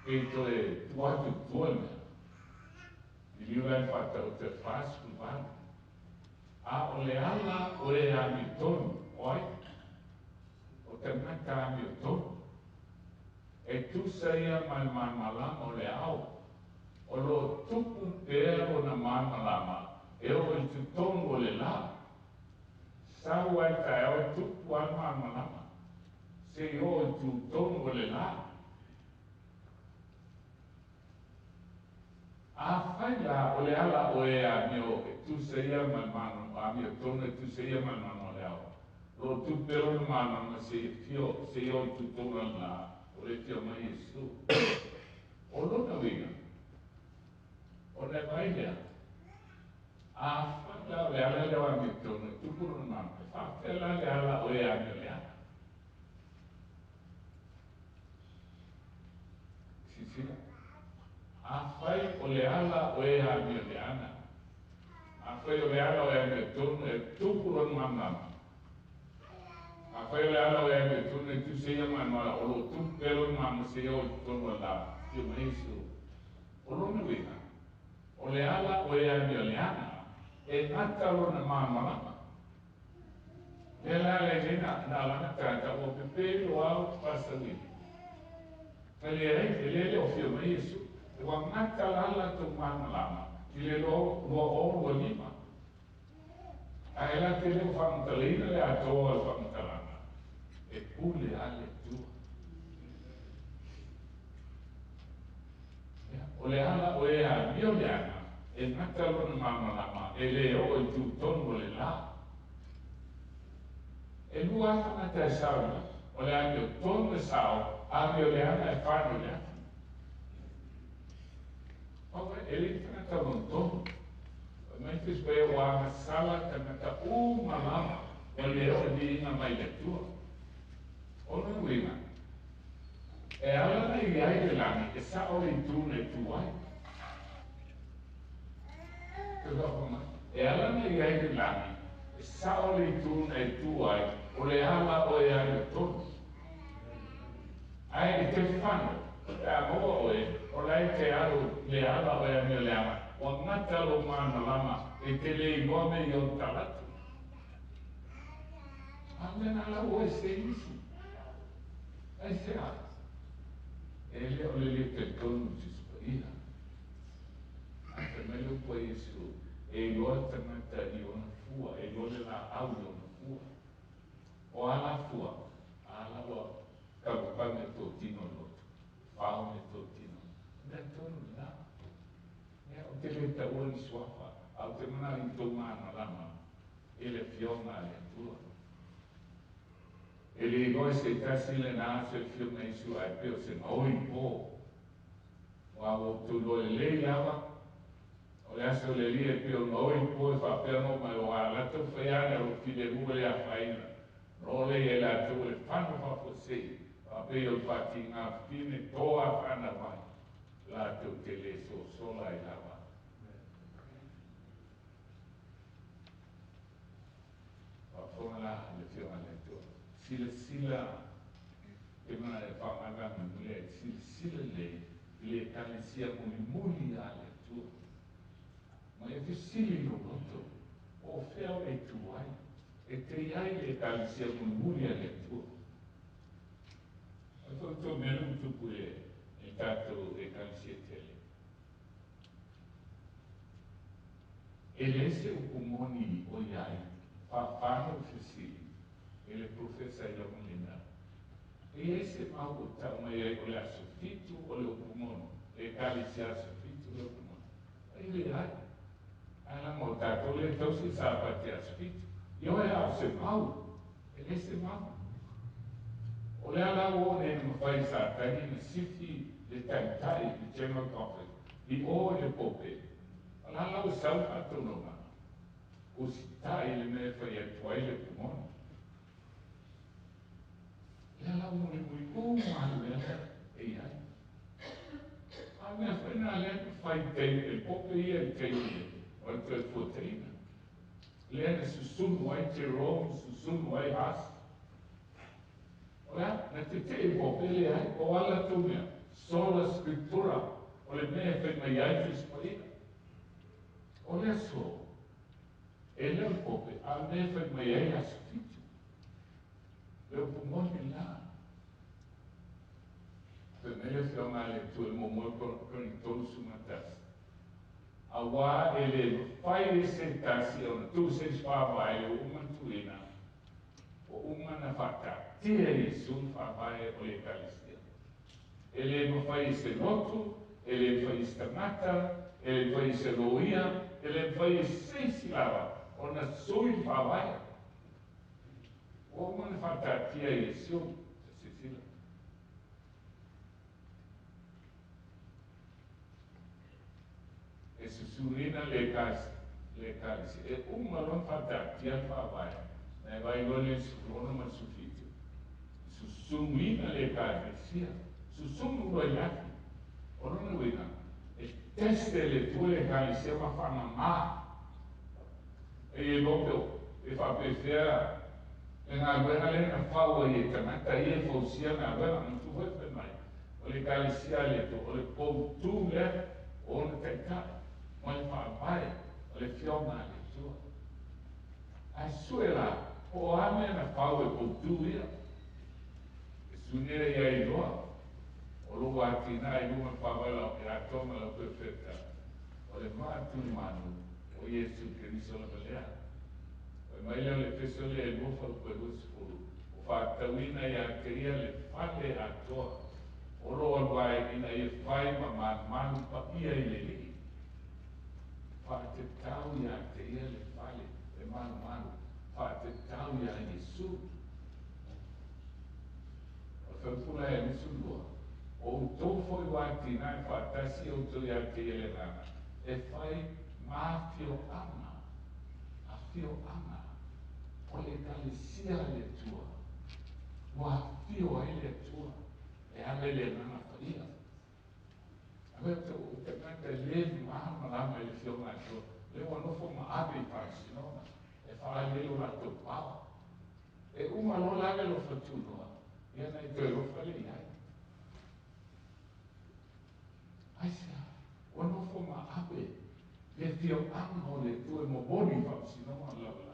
pe toe tuu atu i tua le mea. Liliu la i le faataoto e 48. A o le ala o e amiotonu, o ai? O tagata amiotonu. E tusa ia ma le malamalama o le ao, o lo o tupu pea lona malamalama e oo i totonu o le la. Sau ai le taeao e tupu lava le malamalama se i oo i tutonu o le la. Afai la o le ala o e amio e tusa ia ma le amiotonu e tusa ia ma le manu o le ao, o lo o tupu pea lona malamalama se i afio, se i oo i tutonu o le la, o le afio mai Iesu. O lona uiga, ona e vaai lea, afai la o le ala lea o amiotonu e tupu lona malamalama, e faapefea la le ala o e amio leaga? Silasila, afai o le ala o e amio leaga, afai o le ala o e amiotonu e tupu lona malamalama, afai o le ala o e amiotonu e tusa ia malamalama, o lo o tupu pea lona malamalama seia oo i totonu o le la, afio mai Iesu. O lona uiga, o le ala o e amio leaga, e gata lona malamalama. Lea la le lei na alaga tagata ua pepelo au faasauina. Ma leai, e le le o afio mai Iesu. Ua gata la latou malamalama i le 2025. Ae la te le o faamatalaina le atoa o le faamatalaga, e pule lava le Atua. Ia, o le ala o e amio leaga, e gata lona malamalama, e le oo i tutonu o le la. E lua lava tagata e sao i lagi, o le amiotonu e sao, amio leaga e fano i le afi. Pau e le i tagata lona tonu. Fai mai Tusi Paia ua agasala tagata uma lava ua le oo i viiga mai le Atua. O lona uiga, e ala ona i ai le lagi e sao le itu na e tu ai. Toe faafofoga mai. E ala ona i ai le lagi e sao le itu na e tu ai, o le ala o e amiotonu. Ae e te fano, pe a maua oe, o la e te alu i le ala o e amio leaga, ua gata lou malamalama e te le iloa mea i ona talatu. A o le mea na lau oe se isi. Aisea? E le o le le talitonu i Tusi Paia. Ae fai mai le upu a Iesu, e iloa le tagata i ona fua, e iloa le laau i ona fua. O a la fua? A la ua taumafai mea totino i lotu, fao mea totino. O mea tonu lena. Ia, ou te le taua ni suafa, ae ou te manao i tou malamalama i le Afioga a le Atua. E le iloa e se tasi lena aso e afio mai Iesu ae pei o se gaoi po. Aua ua outou iloa lelei lava, o le aso o le Alii e pei o gaoi po e faapea ona oo mai o a latou fai ane o lo o filemu e le afaina, ona oo lea ia i latou o le fano faafuasei, faapei o le faatiga fafine toa fanau ai, latou te le sosola ai lava. Faafofoga la le Afioga a le Atua, silasila Te mana e whaangaga mule e silasila lelei i le ekalesia mulimuli a le Atua. Ma e fesili i lou loto, po o fea oe e tu ai, e te i ai le ekalesia mulimuli a le Atua. O le fautua mea lea ua tupu i le tatou ekalesia tele. E leai se upu moni o i ai, faapano le fesili i le Profesa i Lomolina. E i ai se mau o tau mai ai o le aso 7 o le upu moni, le Ekalesia aso 7 le upu moni. E leai. Ae leaga o tatou lea e tausi le Sapati aso 7. Ioe a o se mau. E leai se mau. O le ala ua oo nei ina mafai e Satani ona sifi le Taitai, le General Conference, i o i le Pope, o le ala ua sau le faataunuuga, usitai i le mea e fai atu ai le upu moni. O le ala ua mulimuli uma lava le mea lea e i ai. A o le mea foi lena lea na fai i taimi, e le Pope ia i le taimi o le Toefuataiga, lea na susunu ai Jerome, susunu ai Huss. O le a? Na tetee i Pope, leai, o a latou mea? Sola Scriptura, o le mea e fai mai ai Tusi Paia. O le aso, e le o le Pope, a o le mea e fai mai ai Aso 7. Le upu moni la. Fai mai le Afioga a le Atua i le muamua Korinito 31, Auā e le mafai e se tasi ona tuu se isi faavae le ua uma ona tuuina, ua uma ona faataatia e Iesu le faavae o le Ekalesia. E le mafai e se lotu, e le mafai e se tagata, e le mafai e se loia, e le mafai e se isi lava ona sui le faavae. Ua uma ona faataatia e Iesu, silasila. E susunuina le Ekalesia, e uma loa ona faataatia le faavae, na e vaai loa lea i le 16 ma le 17. E susunuina le Ekalesia, susunu loa i le afi. O lona uiga, e test e le Atua le Ekalesia ma faamama. E i ai loa pe e faapefea le galuega lea na fau ai e tagata ia e fausia galuega. Manatua foi fai mai, o le Ekalesia a le Atua, o le poutu lea o ona taitai ma le faavae o le Afioga a le Atua. Ae sue la, po o a mea na fau e poutu ia? E sunia ia i loa, o lou atinae i luga o le faavae o lau atoa ma lau perefeta, o le maa tulimanu o Iesu Keriso lava lea. Fai mai lea o le Efeso lea e lua falupa e 20, ua faatatauina ia te ia le fale atoa o lo o alu ai ina ia fai ma malumalu paia i le Alii. Faatatau ia te ia le fale e malumalu, faatatau ia Iesu. O le faipula e 22, o outou foi ua atinae faatasi outou ia te ia le Agaga, e fai ma afioaga, afioaga o le Ekalesia a le Atua, ua afio ai le Atua e ala i le Agaga Paia. Awe o tagata e le malamalama i le Afioga a le Atua, lea ua nofo ma ave i faamasinoga e faaali ai lo latou power. E uma loa la le alofa tunoa, ia na e toe alofa lea i ai. Aisea? Ua nofo ma ave le afioaga o le Atua e momoli i faamasinoga o le lalolagi.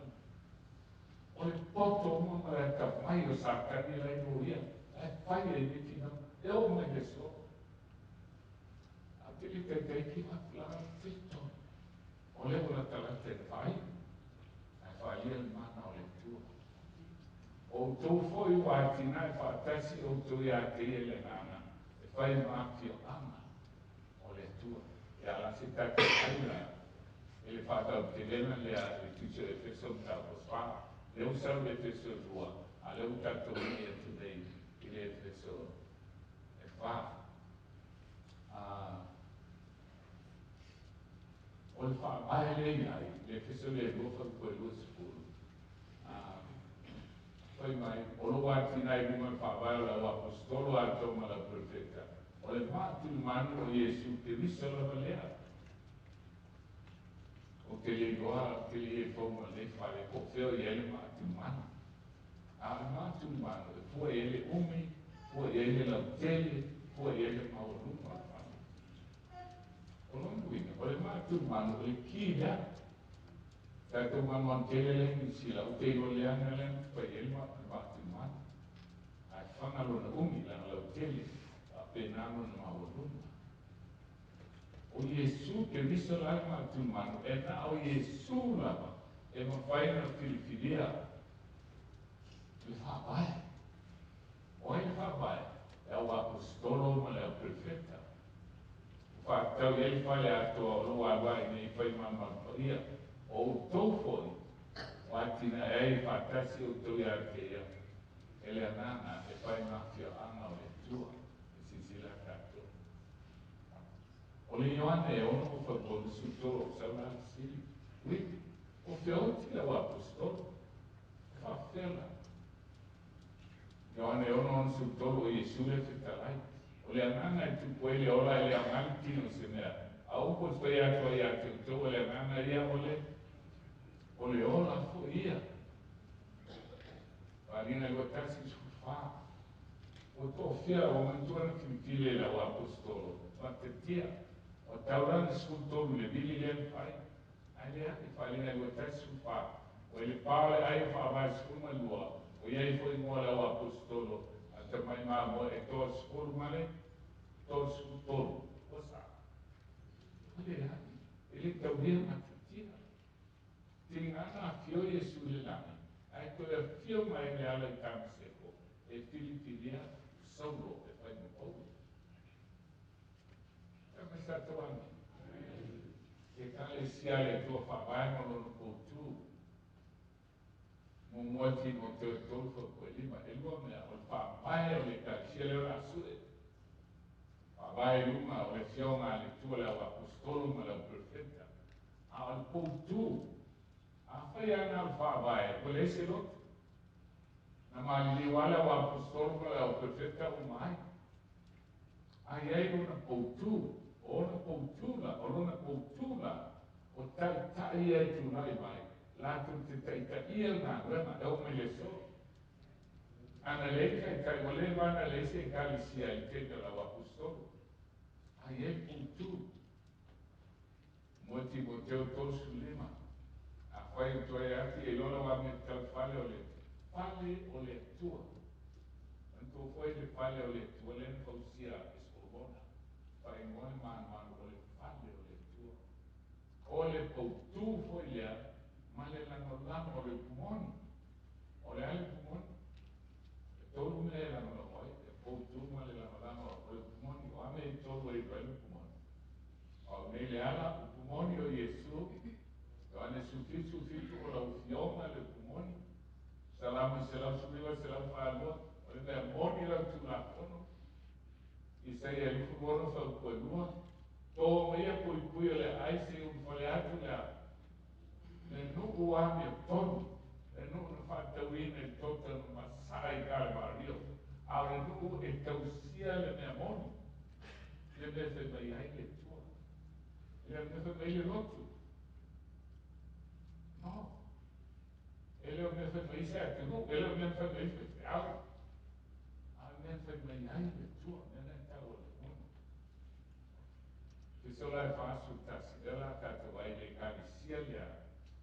O le poto uma ma le atamai o Satani la i loia, la e fai ai nei finauga, e oo mai le aso. A te le taitai give up la feto. O lea ua latalata i le faaiu, ae faaalia le mana o le Atua. O outou foi ua atinae faatasi outou ia te ia i le Agaga e fai ma afioaga o le Atua. Ia la se tatou ai la i le faatautelega lea i le Tusi o Efeso mataupu 4. Lea ua sau i le Efeso 2, a lea ua tatou nei atu nei i le Efeso 4. O le faavae lea i ai, le Efeso lea 2 faipua 20, fai mai, o lou atinae i luga o le faavae o lau aposetolo atoa ma lau perofeta, o le maatulimanu o Iesu Keriso lava lea. Ou te le iloa, ou te le i ai fou ma lenei fale, po o fea o i ai le maatulimanu. A o le maatulimanu, e fua i ai le umi, Fua i ai le lautele, fua i ai le maualuga o le fale. O lona uiga, o le maatumanu o le ki lea. Tatou manuanu tele lea i Niu Sila, ou te iloa leaga lea na fai ai le maatumanu. Ae faga lona umi, leaga lautele, faapena lona maualuga. O Iesu Keriso la le maatumanu, e na o Iesu lava e mafai ona filifilia le faavae. O ai le faavae? Le au aposetolo ma le au perofeta. Ua faatatau i ai le fale atoa o lo o alu ae nei fai malumalu paia. O outou foi, ua atinae ai faatasi outou ia te ia, e le Agaga e fai ma afioaga o le Atua, e silasila tatou. O le Ioane e ono o faupau 13 o sau la fesili, Ui, o fea oti le au aposetolo? E faafefea la? Ioane 6:63 o Iesu le fetalai. O le Agaga e tupu ai le ola e le aoga le tino i se mea. A o upu e fai atu ai ia te outou o le Agaga ia o le ola foi ia. Faaaliga 21:14. Ua toafia ua manatua na filifili e le au aposetolo, faatatia. O taulaga 13 i le vili lea na fai. Ae leai, faaaliga 21:14. O i le pa o le ai o faavae 12, o i ai foi igoa o le au aposetolo a tamai mamoe e 30 ma le 33. Ua sa. O leai, e le taulia matatia. Tiga na afio Iesu i le lagi, ae toe afio mai le ala i Tamaseko e filifilia Saulo e fai ma Paulo. Tama sa tau ane. E ekalesia le Atua faavae ma lona poutu. Muamua Timoteo e 3 fautua e 5, e lua mea, o le faavae o le ekalesia lea o le a sue. Faavae i luga o le afioga a le Atua le au aposetolo ma le au perofeta. A o le poutu, afai lava na o le faavae, ua leai se loto. Na maliliu lava le au aposetolo ma le au perofeta uma ai. A i ai lona poutu, o ona poutu la, o lona poutu la, o taitai ia e tulai mai, latou te taitaia le galuega e oo mai i le aso. A na leai taitai, ua leva lava ona leai se ekalesia i le taimi o le au aposetolo. A i ai le poutu. Mo Timoteo 35, afai o toe ati e iloa lau amio tatau i le fale o le fale o le Atua. Manatua foi le fale o le Atua lea na fausia e Solomona. Faaigoa le manumalu o le fale o le Atua. O le poutu foi lea ma le lagolago o le upu moni. O le a le upu moni? E tolu mea e lagolago ai, e poutu ma le lagolago o le upu moni. O a mea e tolu ai le upu moni? O au nei le ala, upu moni o Iesu, Ioane 17, 7 o lau afioga le upu moni. Salamo 119, 142, o le mea moni lau Tulafono. Isaia 26 fautua 2, to maia puipui o le aai se i ulufale atu le a le nuu amiotonu, le nuu na faatauina i le tota na masaa i Kalevario, a o le nuu e tausia le mea moni, le mea fai mai ai le Atua. E le o le mea fai mai le lotu. No. E le o le mea fai mai se atunuu, e le o le mea fai mai faifeau. A o le mea fai mai ai le Atua, mea na e tau o le moni. Fesola e 41, lea la tatou ai le ekalesia lea,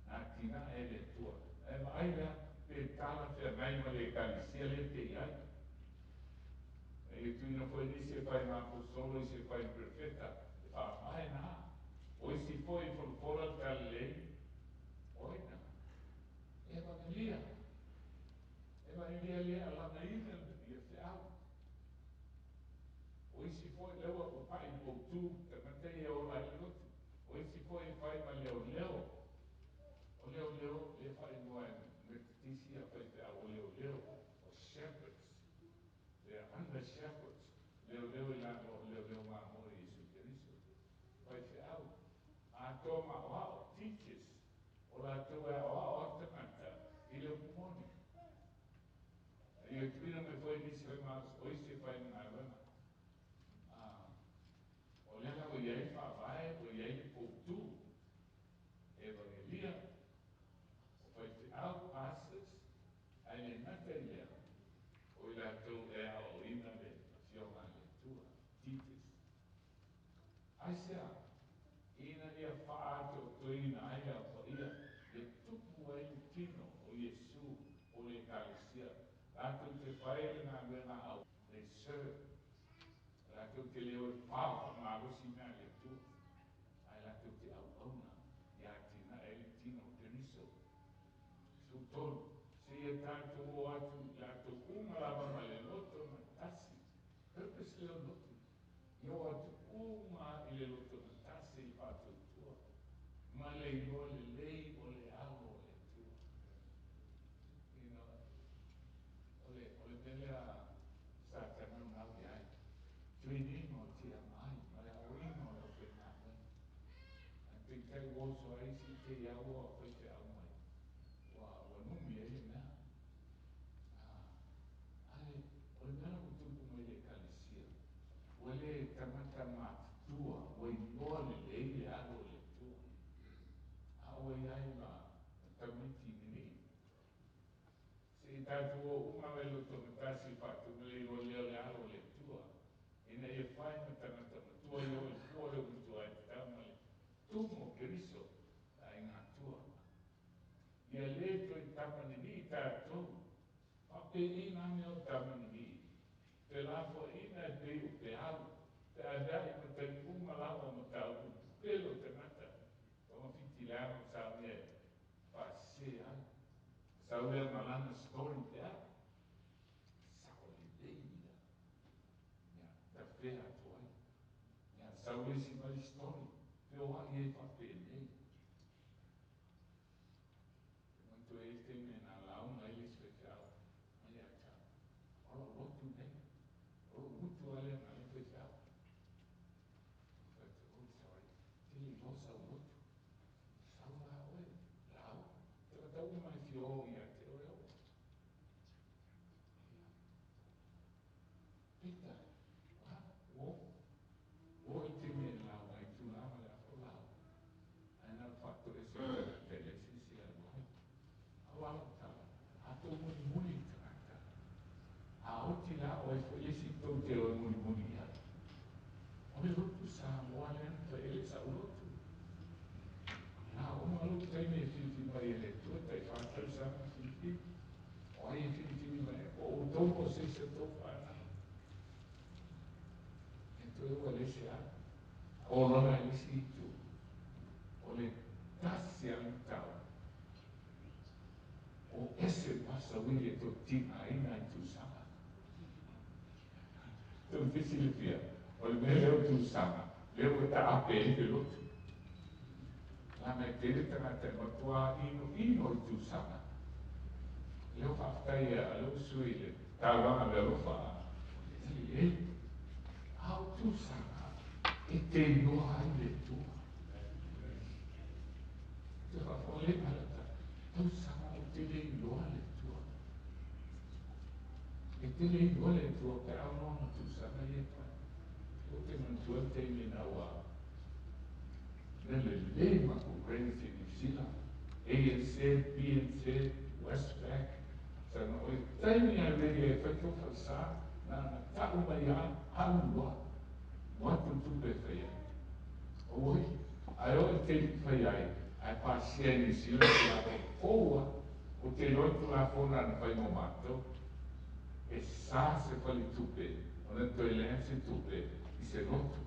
na atinae e le Atua. E vaai lea, pe talafeagai ma le ekalesia lea te i ai. E ia tuuina foi nisi e fai ma aposetolo, isi e fai ma perofeta, e faavae na. O isi foi e folafola le talalelei, o ai na? Evagelia. Evagelia lea alagaina ia feau. O isi foi lea ua pai i poutu, tagata ia e ola ai le lotu. O isi foi e fai ma leoleo. O leoleo le faaigoa e Metotisi a faifeau o leoleo, o shepherds. They are under shepherds. Leoleo i lalo o leoleo mamoe i Iesu Keriso. Faifeau, atoa ma aoao, teachers. O latou e aoao a tagata i le upu moni. Ia tuuina mai foi nisi fai ma o isi e fai ma galuega. O lea la ua i ai le faavae, ua i ai le poutu, evagelia, o faifeau, pastors, ae le gata i lea, o i latou e aoaoina le Aisea, ina ia fa'ato'atoina ai le aofa'ia e tupu ai le tino o Iesu o le Ekalesia latou te fai le galuega au they serve latou te le o e fao fa'amalosi mea a le Atua ae latou te auauna ia atina'e ai le tino o Keriso. 13, seia tatou o atu i latou uma lava ma le loto gatasi, purpose lea o lotu, ia o atu uma i le loto gatasi i le fa'atuatua ma le iloa lelei o le alo o le Atua. O le mea lea sa tagaunau i ai training o TMI ma le aoina o le aufaigaluega ae peitai ua oso ai isi te i ua faifeau mai ua numi ai le mea ae o le mea la ua tupu mai le Ekalesia ua lē tagata matutua ua iloa lelei le alo o le Atua a ua iai ma tamaiti nini'i se'i tatou o uma le lotogatasi fa'atuma le iloa lea o le alo o le Atua ina ia fai ma tagata matua ia o i fua le umatua ai tatau ma le tumu o Keriso aigatua ia lē toe tamanini'i tatou fa'apeiina mea o tamanini'i felafoa'ina e pei o peau pe avea'i ma taimi uma lava ma taupu pepelo o tagata togafiti leaga o saunia e fa'asesē ai sau lea ma lana story pea sa'o lelei ia ia tafea atu ai ia sau le isi mai story feoa'i ai fa'apenei e manatua ai le taimi na lauga ai le isi faifeau mai ia te au o lo'u lotu nei o lo'u gutu a lea na le faifeau. Oh, sorry, te le iloa sau lotu sau la oe lau tagata uma e fia o ia te oe au peitai ua o i taimi e lauga ai tulaga le aso lau ae na o le fa'ato'ese tagata e leai se isi e alu ai auā la'u tala a tou mulimuli i tagata a oti la o ai fo'i le isi tou te o e mulimuli i ai o le lotu Samoa lea na fai ai le sa'u lotu na uma lou taimi e filifili mai e le Atua ta'i 4 tausaga filifili o ai e filifili mai o outou po o se isi o tou fanau e toe ua le se a o lona i lisi itu o le tasi a le matau o ese masauili e totigāina i tusaga tou te silafia o le mea lea o tusaga lea ua ta'ape ai le lotu laga e tele tagata e matuā inoino i tusaga lea o fa'afetai a lea ua sui le taloaga le alofa e a o tusaga e te iloa ai le Atua te fa'afo'olega lata tausaga o te le iloa le Atua e te le iloa le Atua pe a ona tusaga ia fai o te manatua le taimi na ua le lelei makou credit i Niu Sila ANZ, BNZ, Westpac sana o le taimi a ready ai fai tou falesā na na ta'u mai a alu loa mo atu tupe e fai ai oi ae o e te fai ai ae pasia i Niu Sila tulafono foua o te iloa tulafono ana fai mo matou e sa se faletupe ona toe leai se tupe i se lotu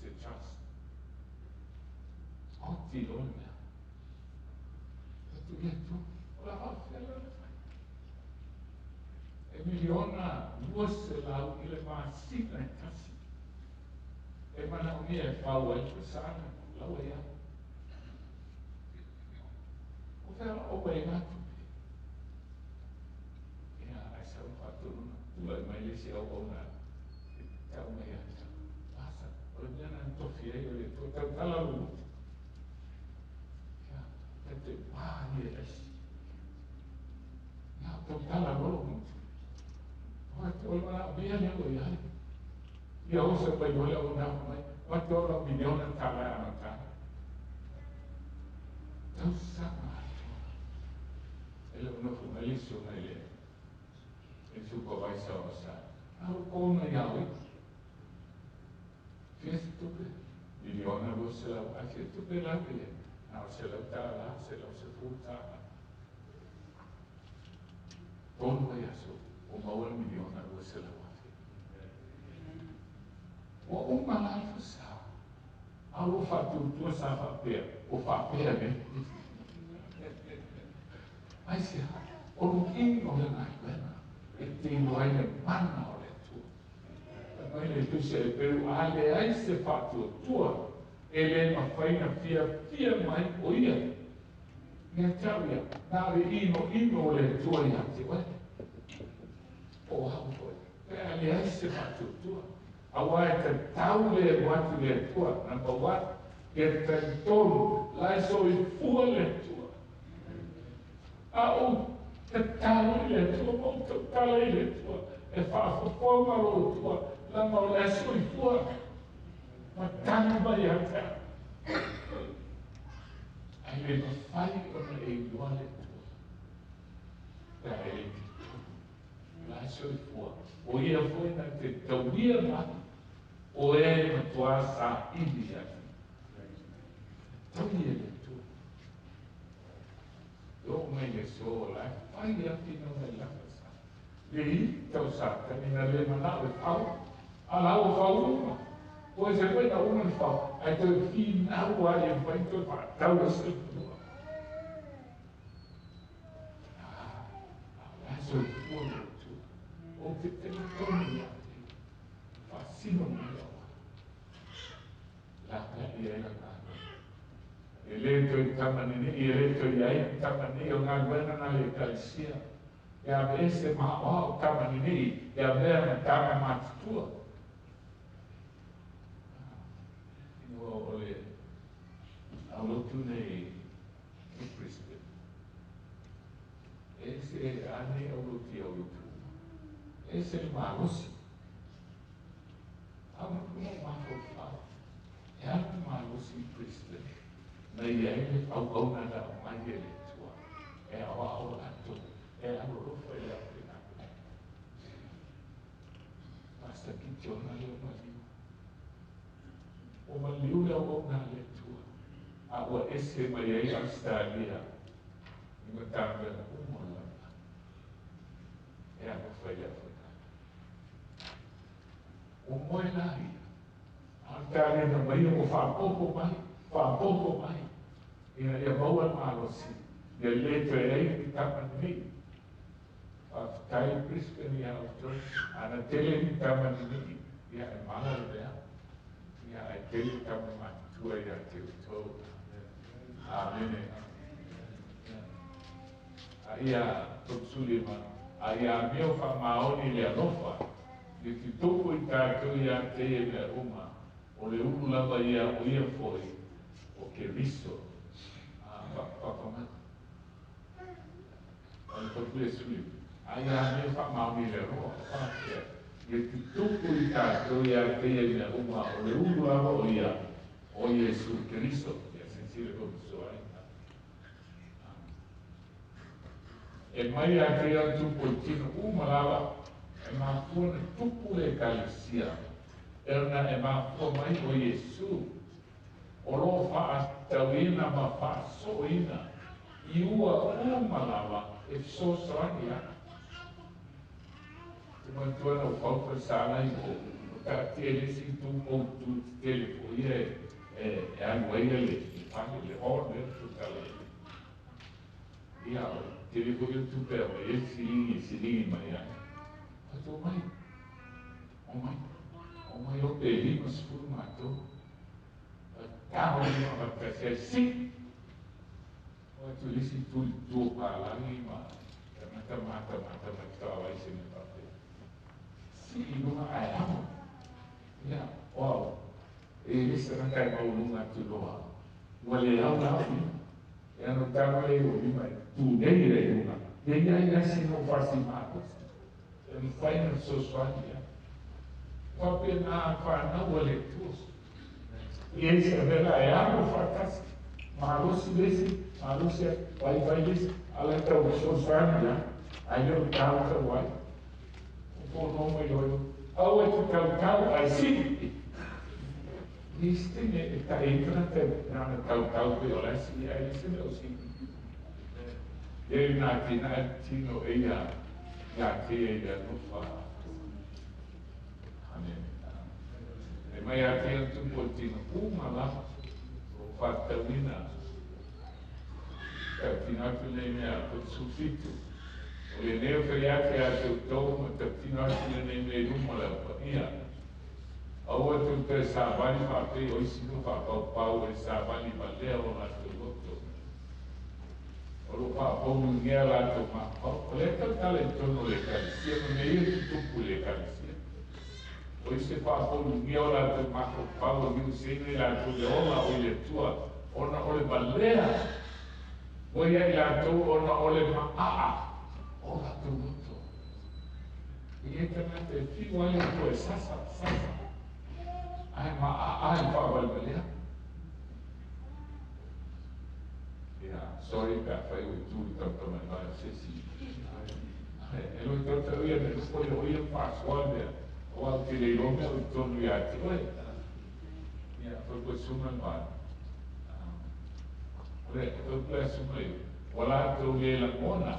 se trust oti loa le mea atu le Atua o la fa'afefea lea ona fai e 2 miliona i le masina e tasi e mana'omia e fau ai le falesāna laua iai o fea o mai ai tupe ia ae sau fa'atoluga tula'i mai le isi auauna e ta'u mai ia te asa o le mea na tofi ai o le Atua tautala lou utu ia tate pā ia aisi ia tautala loa lou gutu o le mana'omia lea ua iai ia oso mai loa le auaunaga mai mate o lau $1 miliona e amata ai tausaga atoa e le o nofo mai le isuga i le supervisor o sa au kona ia oi fia se tupe miliona 200,000 tupe lau le na o $100 $110. Tolu vaiaso o maua le miliona 200,000. Ua uma la le fasā. A ua faatuatua sa faapea, ua faapea nei. Ai se ha, o luʻiga o le galuega e te iloa ai le mana o le Atua. Fai mai le tusi a Heperu, a leai se faatuatua e lē mafai na fiafia mai o ia. Ia te au ia, na o le inoino o le Atua ia te oe. Po o au foi, pe a leai se faatuatua. Auā e tatau le alu atu i le Atua, number one, ia talitonu la e soifua le Atua. A ou tatalo i le Atua ma ou tautala i le Atua e faafofoga lou Atua, leaga o la e soifua ma tali mai ia te au. Ae le mafai ona e iloa le Atua pe a e le talitonu la e soifua. O ia foi na te taulia mai o e matuā saili ia te taui e le Atua. E oo mai le aso la e fai lava finauga i laka sa. Le ita o Satani na le manao e fau, a la ua fau uma. Ua ese foi na uma le fau, ae toe finau lava ia mafai ona toe faatau ai se fanua. A o la e soifua le Atua. Ou te talitonu ia te ia, faasino mai au ai. Laveai ai la galuega. E lē toe tamanini'i, e lē toe i ai ni tamanini'i o galuega na le Ekalesia. E aveese ma aoao tamanini'i e avea ma tama matutua. Ina ua o le aulotu nei i Brisbane, e ese a nei aulotu i aulotu uma, e ese le malosi. A o na ou mafaufau, e a le malosi i Brisbane na i ai le auauna na aumai e le Atua e aoao latou e alolofa i le aufaigaluega. Pastor Kitiona lea o maliu. Ua maliu le auauna a le Atua, a ua ese mai ai Ausetalia i Matagaluega uma o le lalolagi e alofa i le aufaigaluega. Ua moe la ia, a o le talena mai ua faaopoopo mai, faaopoopo mai, ina ia maua le malosi, ia le toe ai ni tama ninii. Faafetai Brisbane ia outou, a na tele ni tama ninii, ia e mala le mea, ia ae tele tama matutua ia te outou. Amene. A ia tokusuli ma, a ia amio faamaoni le alofa, le tutupu i tatou ia te ia mea uma, o le ulu lava ia o ia foi o Keriso. Papa mai. O le faipule sui, a ia amio faamaoni le alofa, faapea, ia tutupu i tatou ia te ia mea uma, o le ulu lava o ia o Iesu Keriso. Ia silasila foi ma soaina. E mai ia te ia tupu i tino uma lava, e mafua na tupu le Ekalesia, e ona e mafua mai o Iesu, o loo faatauina ma faaso'oina i ua uma lava e fesoasoani ai. Te manatua na ou fau falesālai o taatia i le isi itu moutu tetele foi ia e alu ai le fale, le hall lea na tautala ai. Ia, o le tele foi o tupe e aumai ai le siligi e siligi mai ai. Fai atu, omai, omai, omai o pe 50 matou. Tago lima faatasi ai sii. O atu le isi itu i tua o palagi ma tagata matamata mai taavai se mea faapea. Sii i luga ae amo. Ia, o au, e le se tagata e maualuga atu loa. Ua le au la au lima. Ia na ou tago lea i ou lima e tu nei le i luga. Ia i ai la sina ou fasimalosi. E mafai ona fesoasoani i ai. Faapena fanau a le Atua. Ia i se avega e amo faatasi. Malosi le isi, malosi atu, vaivai le isi, a o le tau fesoasoani i ai. Ae le o le tautau ai. O fono mai loa, aua e te tautau ae sii. Istine e ta entra te na tau tau pe o la si ai se o si. E na ti na tino e ia ya te e ia no fa. Amen. E mai a te tu po tino uma la o fa tawina. Ta tino tu le mea ko sufitu. O le neo fe ia te a te tau ma ta tino atu le nei me luma la pa ia. Aua tu te sa vali fa te o isi no fa pau pau e sa vali ma lea o la te loto. O lo fa pau ngia la te ma pau. O le tau tale tono le kalisia, ma me ia tu tupu le kalisia. O isi fa pau ngia o la te ma pau o miu seine la te le ola o le tua. Ona o le balea. O ia i la tau ona o le ma aa. O la te loto. I e tana te fiu ale tua e sasa, sasa. Ai ma ai fa valvalea. Ya, sorry ka fai o tu tau tau mai vai se si. Ai, e lo tau tau ia me ko le o ia pa soa le. O au te le lo me o tonu ia te oe. Ya, foi ko suma ma. Le o ple suma yo. Wala tu le la mona.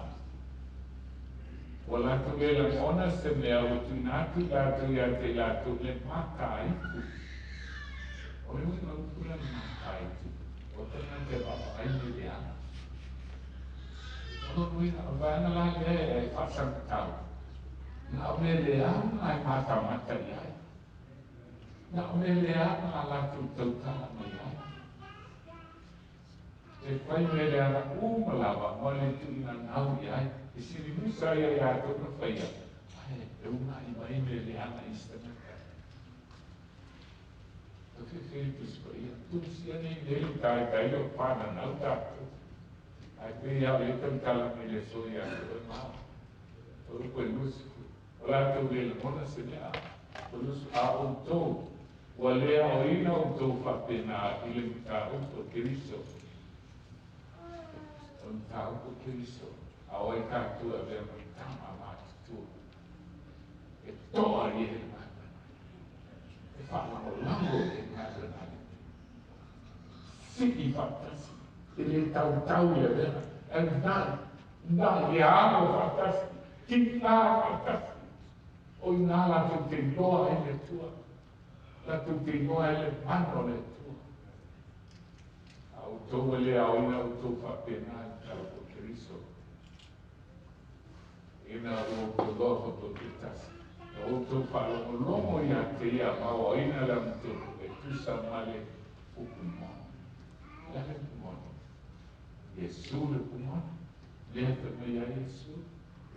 Wala tu le la mona se me au tu na tu la tu ia te la tu le mata ai. O le ui mau kura matai tu. O tena te papa ai me le ana. O lo ui na vaena la le e whasang tau. Na o me le ana ai mata mata i ai. Na o me le ana a la tu tau tala mai ai. Te whai me le ana uma lava mo le tu ina nau i ai. E siri musa ia ia tōna whaia. Ai, e una i mai me le ana i stanaka. O te whiri tu ia, tu sia nei nei tai tai o pana nau tātou. Ai pe ia le tau tala me le so ia te oe maa. O upo e lusi. O la tau le lamona se mea. O lusi a o tau. Ua lea o ina o tau whapena i le mta upo Keriso. O mta upo Keriso. A oe tātou a mea mai tama mā te tua. E toa i e mai. E whalangolango e ngā Siki whatasi, e le tau tau ia mea, e nā, nā i amo whatasi, ki ngā whatasi. O i ngā la tau te noa e le tua, la tau te noa e le mano le tua. A o tau e le au ina o tau whapena e tau o Keriso. Ina o tau loa whato te tasi. O tau whalongolongo ia te ia maua ina la mtu e tusa male ukumon. La le pumon. Yesu le pumon. Lea te mea Yesu.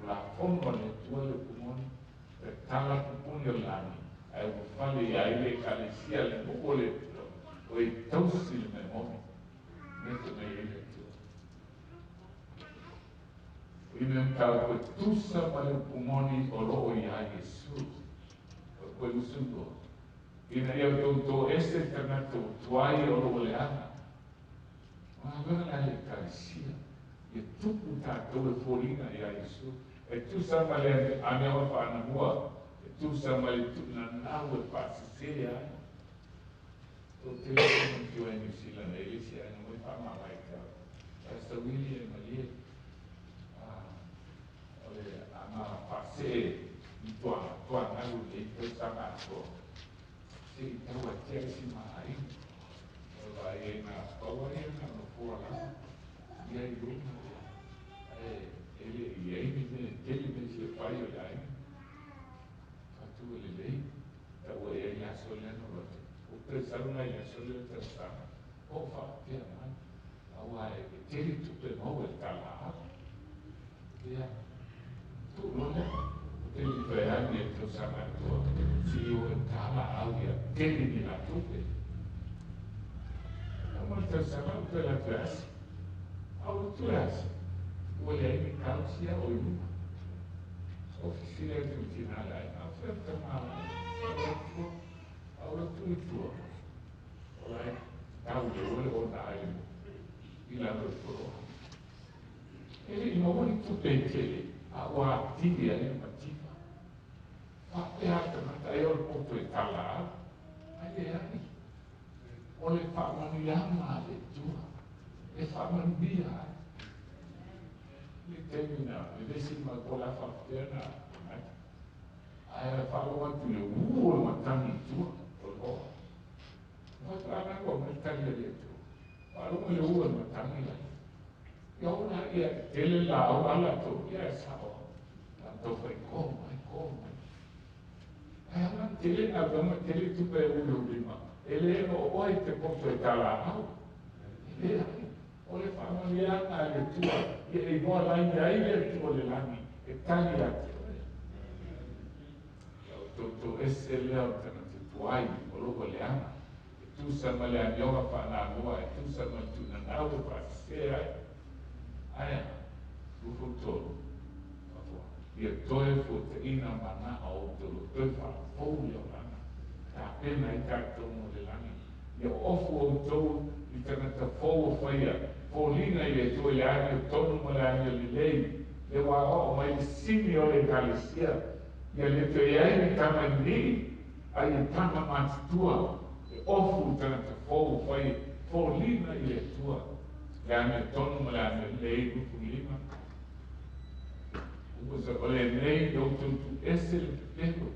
La fono le tua le pumon. E tala pupuni o lani. Ai o whale ia ile kalesia le muko le tua. O e tausi le memoni. Lea te mea ile tua. O ina mtau koe tusa male pumoni o loo ia Yesu. O koe usugo. Ina ia tau tō ese tangata o tuai o loo le ana. O ngā la le kalesia. Ia tupu tātou e fōlinga ia Yesu. E tusa male ane o whanamua. E tusa male tuna nau e whaasese ai. Tō te leo mo tua e New Zealand e lisi ai na moi whamawai tau. Pastor Willie e Malie. O le anga whaase i tua ngalu le tau sanga atoa. Se i tau a tia si maai. O la e ngā paua ia ngā no pua lava. Ia i luna. E le i eini me tele me se pai o le aina. Fatu e le lei. Tau e ia aso le ano lote. O te saruna i aso le tau sanga. O whaatea mai. Aua e tele tupe mau e tala au. Ia. Tu lole. O te li toe ai e tau sanga atoa. Si o e tala au ia tele ni la tupe. Au mo tau sanga o te la te asi. Au tu asi. O le ai me kausia o iluma. O fisile e tu tina lai. Au whea tamala. Au la tu i tua. O lai tau le ole o na ai mo. I la no toro. E le ima wani tupe i tele. A ua tiri a le mativa. Whapea tangata e o le poto e tala au. Ai le ai. O le faamanuiaga a le Atua e faamanuia ai. Le taimi na vevesi mai po o le a faapea na ai. Ae faalogo atu i le ū o le matagi i tua o le hoa. Faatoa ua mai le tali a le Atua. Faalogo i le ū o le matagi ai. Ia ona ia tele laau a latou, ia e sao. Latou fai ko mai, ko mai. Ae ala tele galuega, tele tupe e uliulima. E le o oe te poto e talaau. E leai. O le faamanuiaga a le Atua, ia e igoa laini ai le Atua o le lagi, e tali ia te oe. Ia o toutou ese lea o tagata tuai, o lou leaga. E tusa ma le amioga faanaloa, e tusa ma le tuunanau e faasese ai. Ae, 23. Ia toe fuataina mana o outou lo toe faafou le olaga. Tapena ai tatou mo le lagi. Ia ofu outou i tagata fou o faia. Foliga i le Atua i le amiotonu ma le amiolelei. Le ua oo mai le sini o le ekalesia. Ia le toe ai ni tamainii, ai e tama matutua. E ofu i tagata fou o faia. Foliga i le Atua. Le amiotonu ma le amiolelei 25. O lenei o outou ese le pepelo.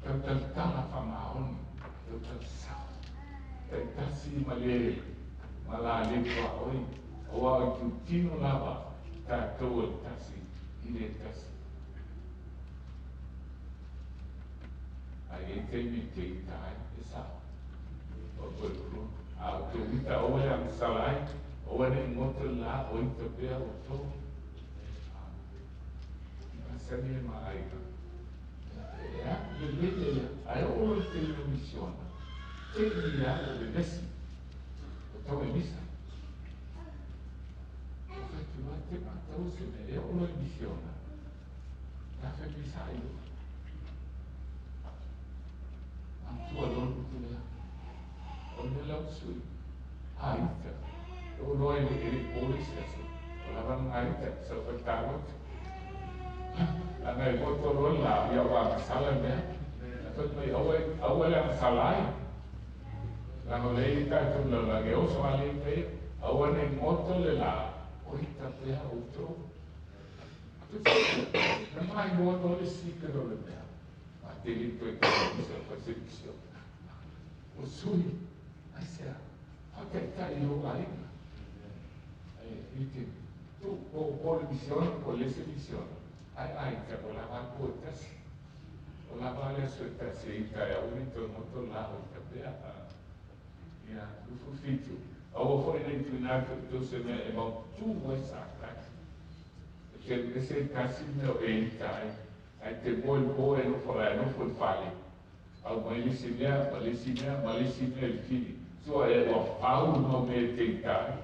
Tautalitala faamaoni, tautalisao. Taitasi ma le ma la le tuaoi. Aua o i tutino lava tatou o le tasi i le tasi. Ai e taimi te ita ai, e sao. O koe kuro. A o tau ita aua le agasala ai, aua ne i goto le la o ita pea outou. Masani le maaiga. Ea, le lele lea. Ae oo loa i le taimi o misiona. Te i ia o vevesi. O tau e misa. O fai atu te matau se mea e oo loa i misiona. Ta fai misa ai loa. Mantua loa le upu lea. O le mea lau sui. A ita. E oo loa e le po le isi aso. O lava na ita. Sa fai taloto. Lana e goto loa le la, ia ua agasala le mea. Fai mai aua le agasala ai. Lana o lea i tatou lalolagi e oso a le ita ia. Aua ne i goto le la, o ita pea outou. Na mai loa loa le secret o le mea. Ma te le toe tau misa fai se misiona. O sui, ai sea, faataitai i lou aiga. Ai, i te tu, po le misiona, po le se misiona. Ai ai ta o lava po e tasi. O lava le aso e tasi e ita e au ni toe goto la o ita pea. Ia, 27. Aua foi nei tuuina atu i outou se mea e mautū ai Satani. E te ese tasi mea o e ita ai. Ai te moe le po e nofo la e nofo i fale. Au mai le isi mea, ma le isi mea, ma le isi mea i le fili. Sua e ua fau mau mea e te ita ai.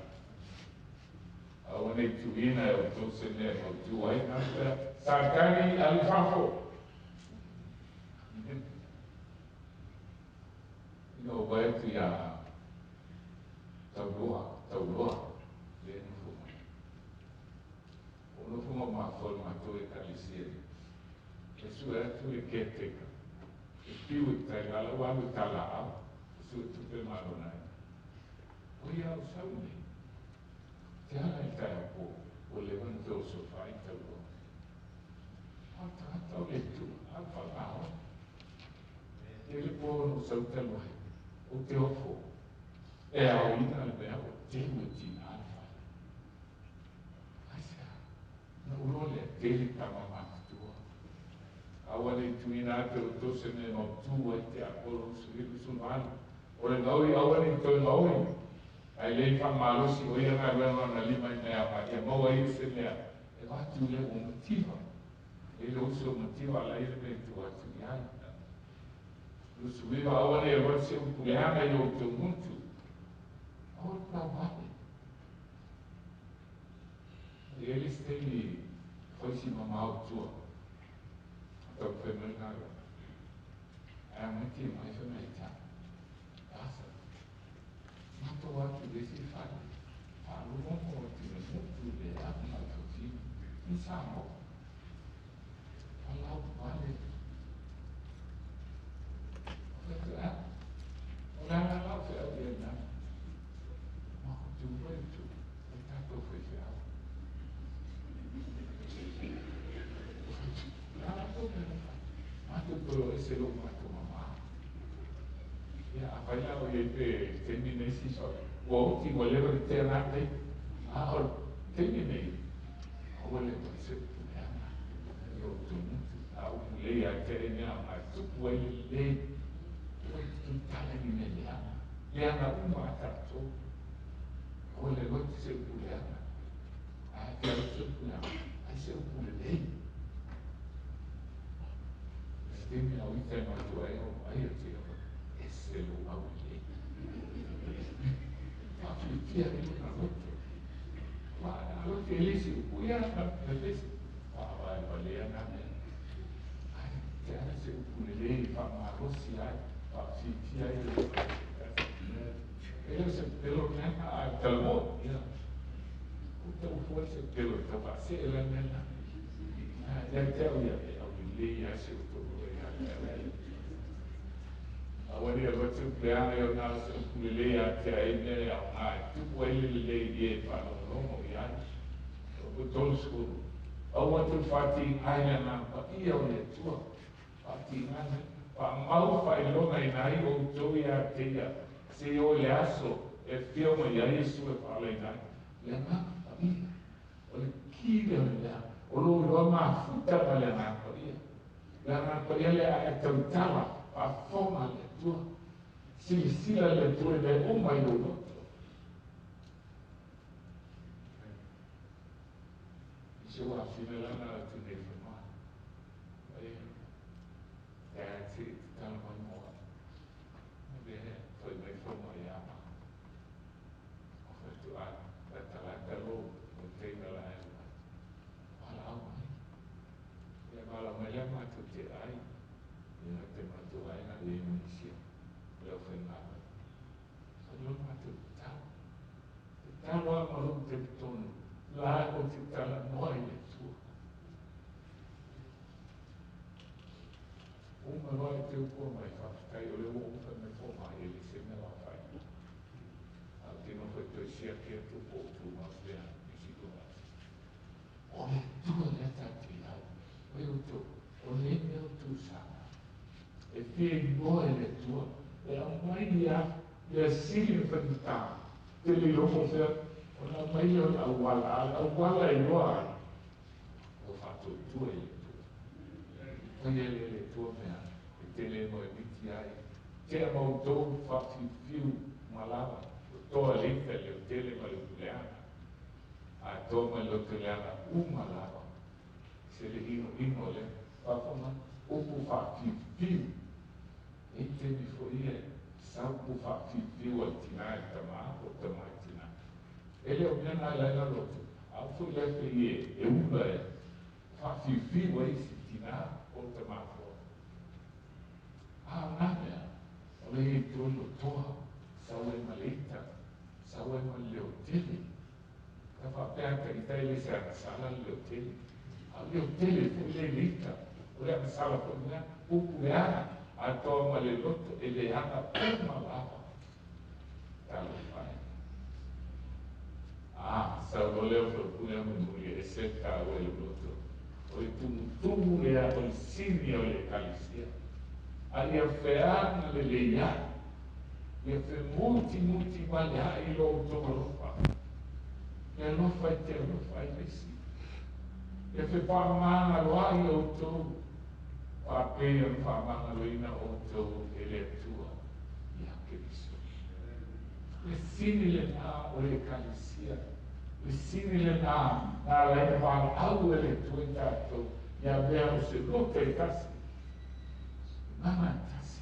Aua nei tuuina e outou se mea e mautū ai Satani alu fafo. Ina o vai atu ia tauloa, le nofo mai. O nofo ma mafoe matou e ekalesia. E sue atu le caretaker. E piu i tai lala ua alu i talaau. E sue tupe malo nai. O ia au sau nei. Te ala i tai au po. O le wana feosofa ai tauloa. O tagata o le Atua, au faamaoni. Te le po no sau talu ai. O te ofo. E aoina le mea o teu e tina le fale. Ai sea, na uloa lea tele tama matutua. Aua le tuuina atu e outou se mea e mautū ai te apolo 28. O le gaoi aua ne i toe gaoi. Ai le faamalosi o ia galuega ona lima i mea ma ia maua ai se mea. E vatu lea ua mativa. E le uso mativa ala i le mea i tua atu i ai. 29 aua ne i alu atu se upu leaga i outou gutu. Aua le palavale. E i ai le isi taimi fai si mamao i tua. Tau fai mai galuega. Ae aumai te mai fai mai ta. Asa. Matou atu i le isi fale. Faalogologo atu i le motu le apu mai faufina. Ni Samoa. Palau vale. O fai tu a. O le ala lau fe au ese lou matomamā. Ia afai la o iai pe taimi nei sisa ua oti ua leva le tea na taimi. A o le taimi nei, aua le aumai se upu leaga i o outou gutu. A upu lelei ia te ai mea aoga e tupu ai le lelei, aua e te tautala i ni mea leaga, leaga uma a tatou. Aua le loto se upu leaga. Ae a fia loto se upu leaga, ai se upu lelei. I se taimi a o ita e matua ai, o ai o te ese lou aulelei. Faafiafia ai lona loto. A loto e le se upu, ia, na le se faavaevalea na mea. Ai, te ana se upu lelei, faamalosi ai, faafiafia ai le E le o se pelo leaga a e talanoa, ia. Ua tau fua se pelo e tau faasee la le mea lena. Ia te au ia, e aulelei lava si ou toalua ia te au. Aua ne i alu atu se upu leaga ia ona o se upu lelei ia te ai mea e aoga e tupu ai le lelei i e faalogologo i ai. O 30. Aua tou faatiga i le Agaga Paia o le Atua. Faatiga le faamau faailogaina ai outou ia te ia, seia oo i le aso e afio mai ai Iesu e faaolaina ai le Agaga Paia. O le ki lea o le mea, o lou iloa mafuta ma le Agaga Paia. Le Agaga Paia lea a e tautala, faafofoga le Atua. Silasila le Atua i mea uma i lou loto. I se wafine la na atu nei whanua. Ai, e te tala mai moa. Le foi mai whanua i ama. O whai tu a, la talata lo, o teina la e mai. Wala au mai. Ia wala mai la mātou te ai. Ia te mātou ai na le Indonesia. Le o whai ngā mai. Whai lo mātou tau. Te talo a maru te tonu. La o te tala noa i le Atua. Uma loa e te upua mai whawhetai o le ua uwha mai fo mai e le se mea la whai. A o te noho e toe siaki atu po o tū mau lea i si loa. O le Atua lea tātou i ai. O e outou, o le mea o tū sanga. E fia igoa e le Atua, e aumai ia mea sili na whaigata. Te le loko fea, o na aumai lea o le auala, a le auala e iloa ai. O whaatoutua e le Atua. Whai e le Atua mea, e tele mo e miti ai. Tea mautou whaawhiwhiu malava, o toa leita leo tele ma le upuleaga. A toa ma le lotoleaga uma lava. Se le ino ino le whawhama, upu whaawhiwhiu. E taimi foi e sau upu whaawhiwhiu a le tina i tama, o tama i tina. E le o mea na e lai lalo atu, a o foi lea pe i e ula e whaawhiwhiu ai si tina o tama foa. A o nā mea, o le i toi o toa, sau ai ma le ita, sau ai ma le leo tele. Ka whapea ka ita e le se agasala le leo tele. A o leo tele foi le le ita, o le agasala foi mea, upu leaga, a toa ma le loto e leaga uma lava. Talofa e. A, sau loa lea o faipule a mulimuli e ese le taua i lou loto. O le tumutumu lea o le sini o le Ekalesia. A ia feaga lelei ae, ia femutimuti vale ae i lo outou alofa. Le alofa e te alofa ai le isi. Ia fefaamagalo ai outou, faapea ona faamagaloina outou e le Atua ia Keriso. Le sini lena o le Ekalesia, le sini lena na ala ai ona valaau e le Atua i tatou, ia mea o se loto e tasi, mana e tasi,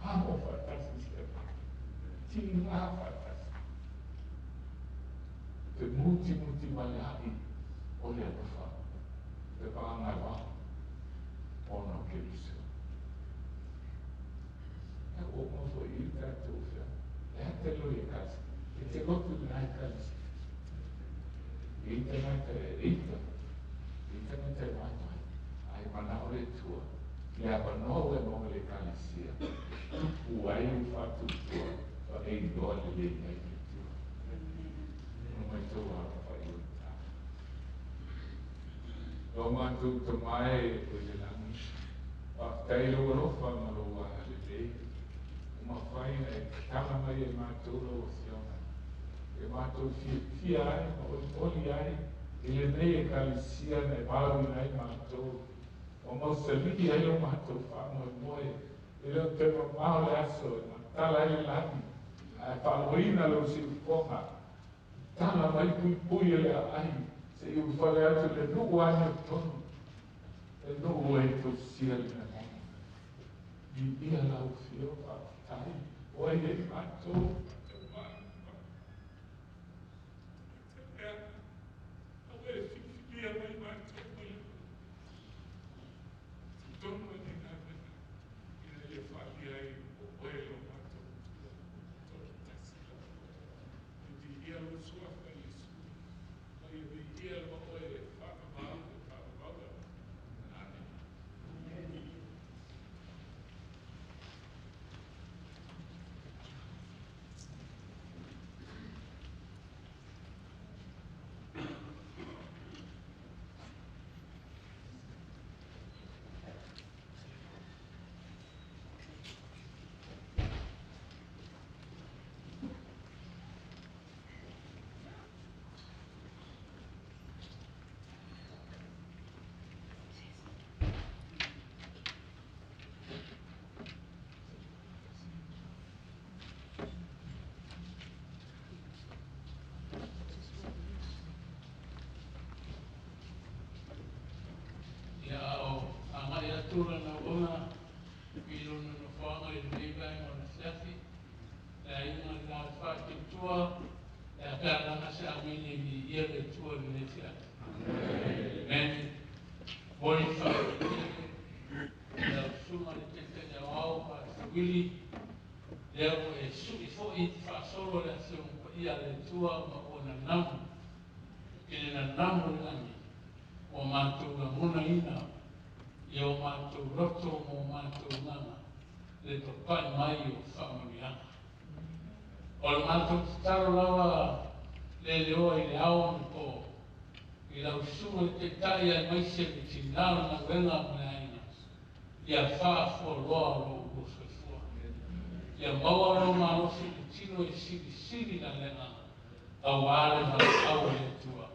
amo faatasi si Atua, tiga faatasi. Femutimuti vale ai o le alofa, fefaagaloai ona o Keriso. E ua uma foi i tatou fea. E a te loi Ekalesia. E te lotu i lena Ekalesia. E i tagata e ita. E i tagata e vaivai. Ae manao le Atua. Le avanoa ua e maua i le Ekalesia. Tupu ai ou faatuatua fa e iloa lelei ai le Atua. Ona mai tou alafai o le tala. Lo matou tama e o i le lagi. Faafetai lou alofa ma lou agalelei. Ua mafai ona e tatala mai e matou lau Afioga. E matou fiafia ai ma olioli ai i lenei Ekalesia na e valaauina ai matou. Ua mausali ai lo matou faamoemoe. E le o toe mamao le aso e matala ai le lagi. Ae faalogoina lou siufofoga. Tala mai puipui e le aai. Se i ulufale atu le nuu amiotonu. Le nuu e tausia le mea moni. Viia lau Afioga, faafetai. Ua i ai matou. Ia a o agai atu lana auauna i lona nofoaga i lenei vaega o le afiafi, le aiga le la faatautua, e a pe a laga se amene e viia le Atua i lenei afiafi. Amen. Momoli le faafetai tele i lau susuga i le Taitai Aoao Pastor Willie, lea ua e sui foi faasolo le Afioga Paia a le Atua ma ua nanamu i le nanamu o le lagi ua matou lagonaina i o matou loto ma o matou agaga le papai mai o faamanuiaga. O le matou tatalo lava le leoa i le ao ma le po i lau susuga i le Taitai aemaise le tina o le galuega ma le aiga, ia faafualoa lo oulua soifua. Ia maua lou malosi i le tino e silisili la le agaga aua le valaau a le Atua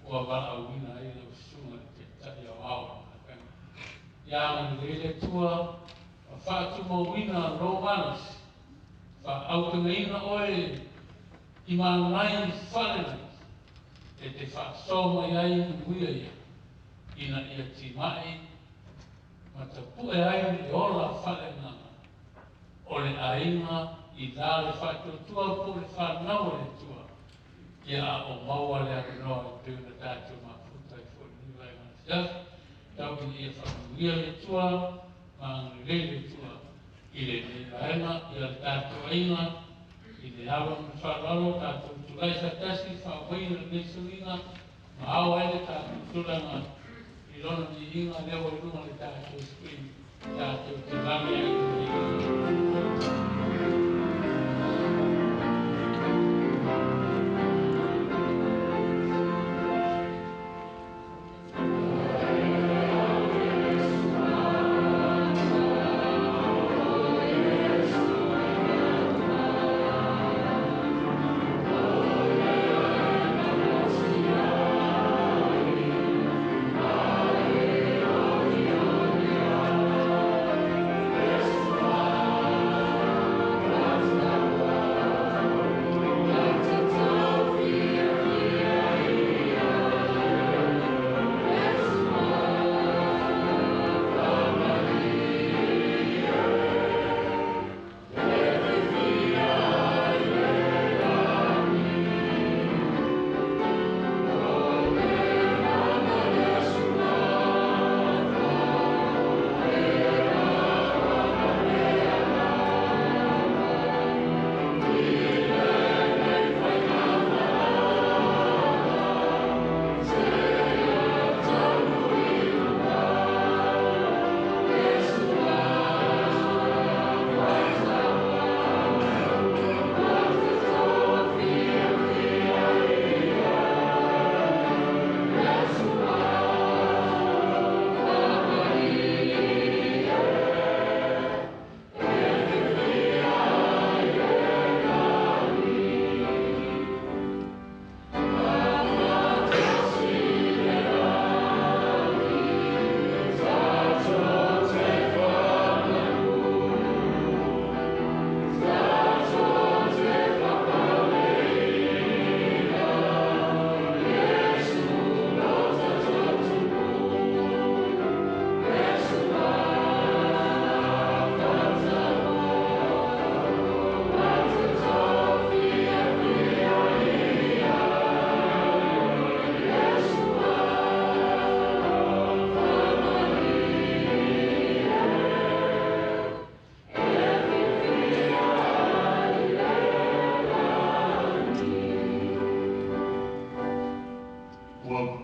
ua valaauina ai lau susuga i le Taitai Aoao o le galuega. Ia agalelei le Atua ma faatumauina lou malosi, faaaupegaina oe i malai faalelagi e te faasoa mai ai manuia ia, ina ia timai ma tapue ai le ola faaleagaga o le aiga i la le faatuatua po o le fanau a le Atua, ia a o maua le avanoa e pei ona tatou mafuta ai foi i lenei vaega afiafi. Tau ina ia faamanuia le Atua ma agalelei le Atua i lenei vaega, ia le tatou aiga i le ava ma le faaaloalo tatou tulai faatasi faaumaina lenei suiga ma ao ai le tatou tulaga i lona viiga lea ua i luga o le tatou screen tatou te vave ai i lenei.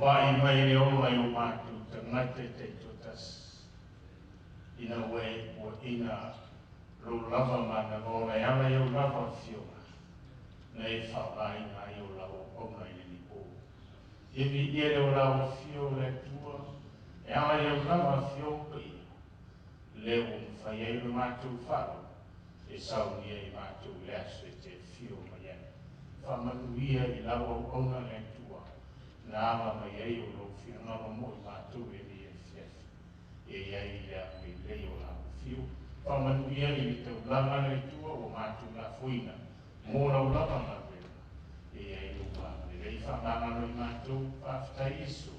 Vaai mai le ola i o matou tagata e taitoatasi, ina ua e puaʻina lou lava manava e ala i ou lava afioga, na e faaaogaina ai o lau auauna i lenei po. Ia viia le o lau afio o le Atua, e ala i au lava afioga paia, lea ua mafai ai lo matou faalogo, e saunia i matou i le aso e te afio mai ai. Faamanuia i lau auauna le Atua, na ala mai ai o lou finagalo mo i matou i lenei afiafi. E i ai le agalelei o lau afio. Faamanuia i le taulaga le Atua ua matou lafoina, mo lau lava galuega. E i ai lou agalelei faamagalo i matou, faafetai Iesu.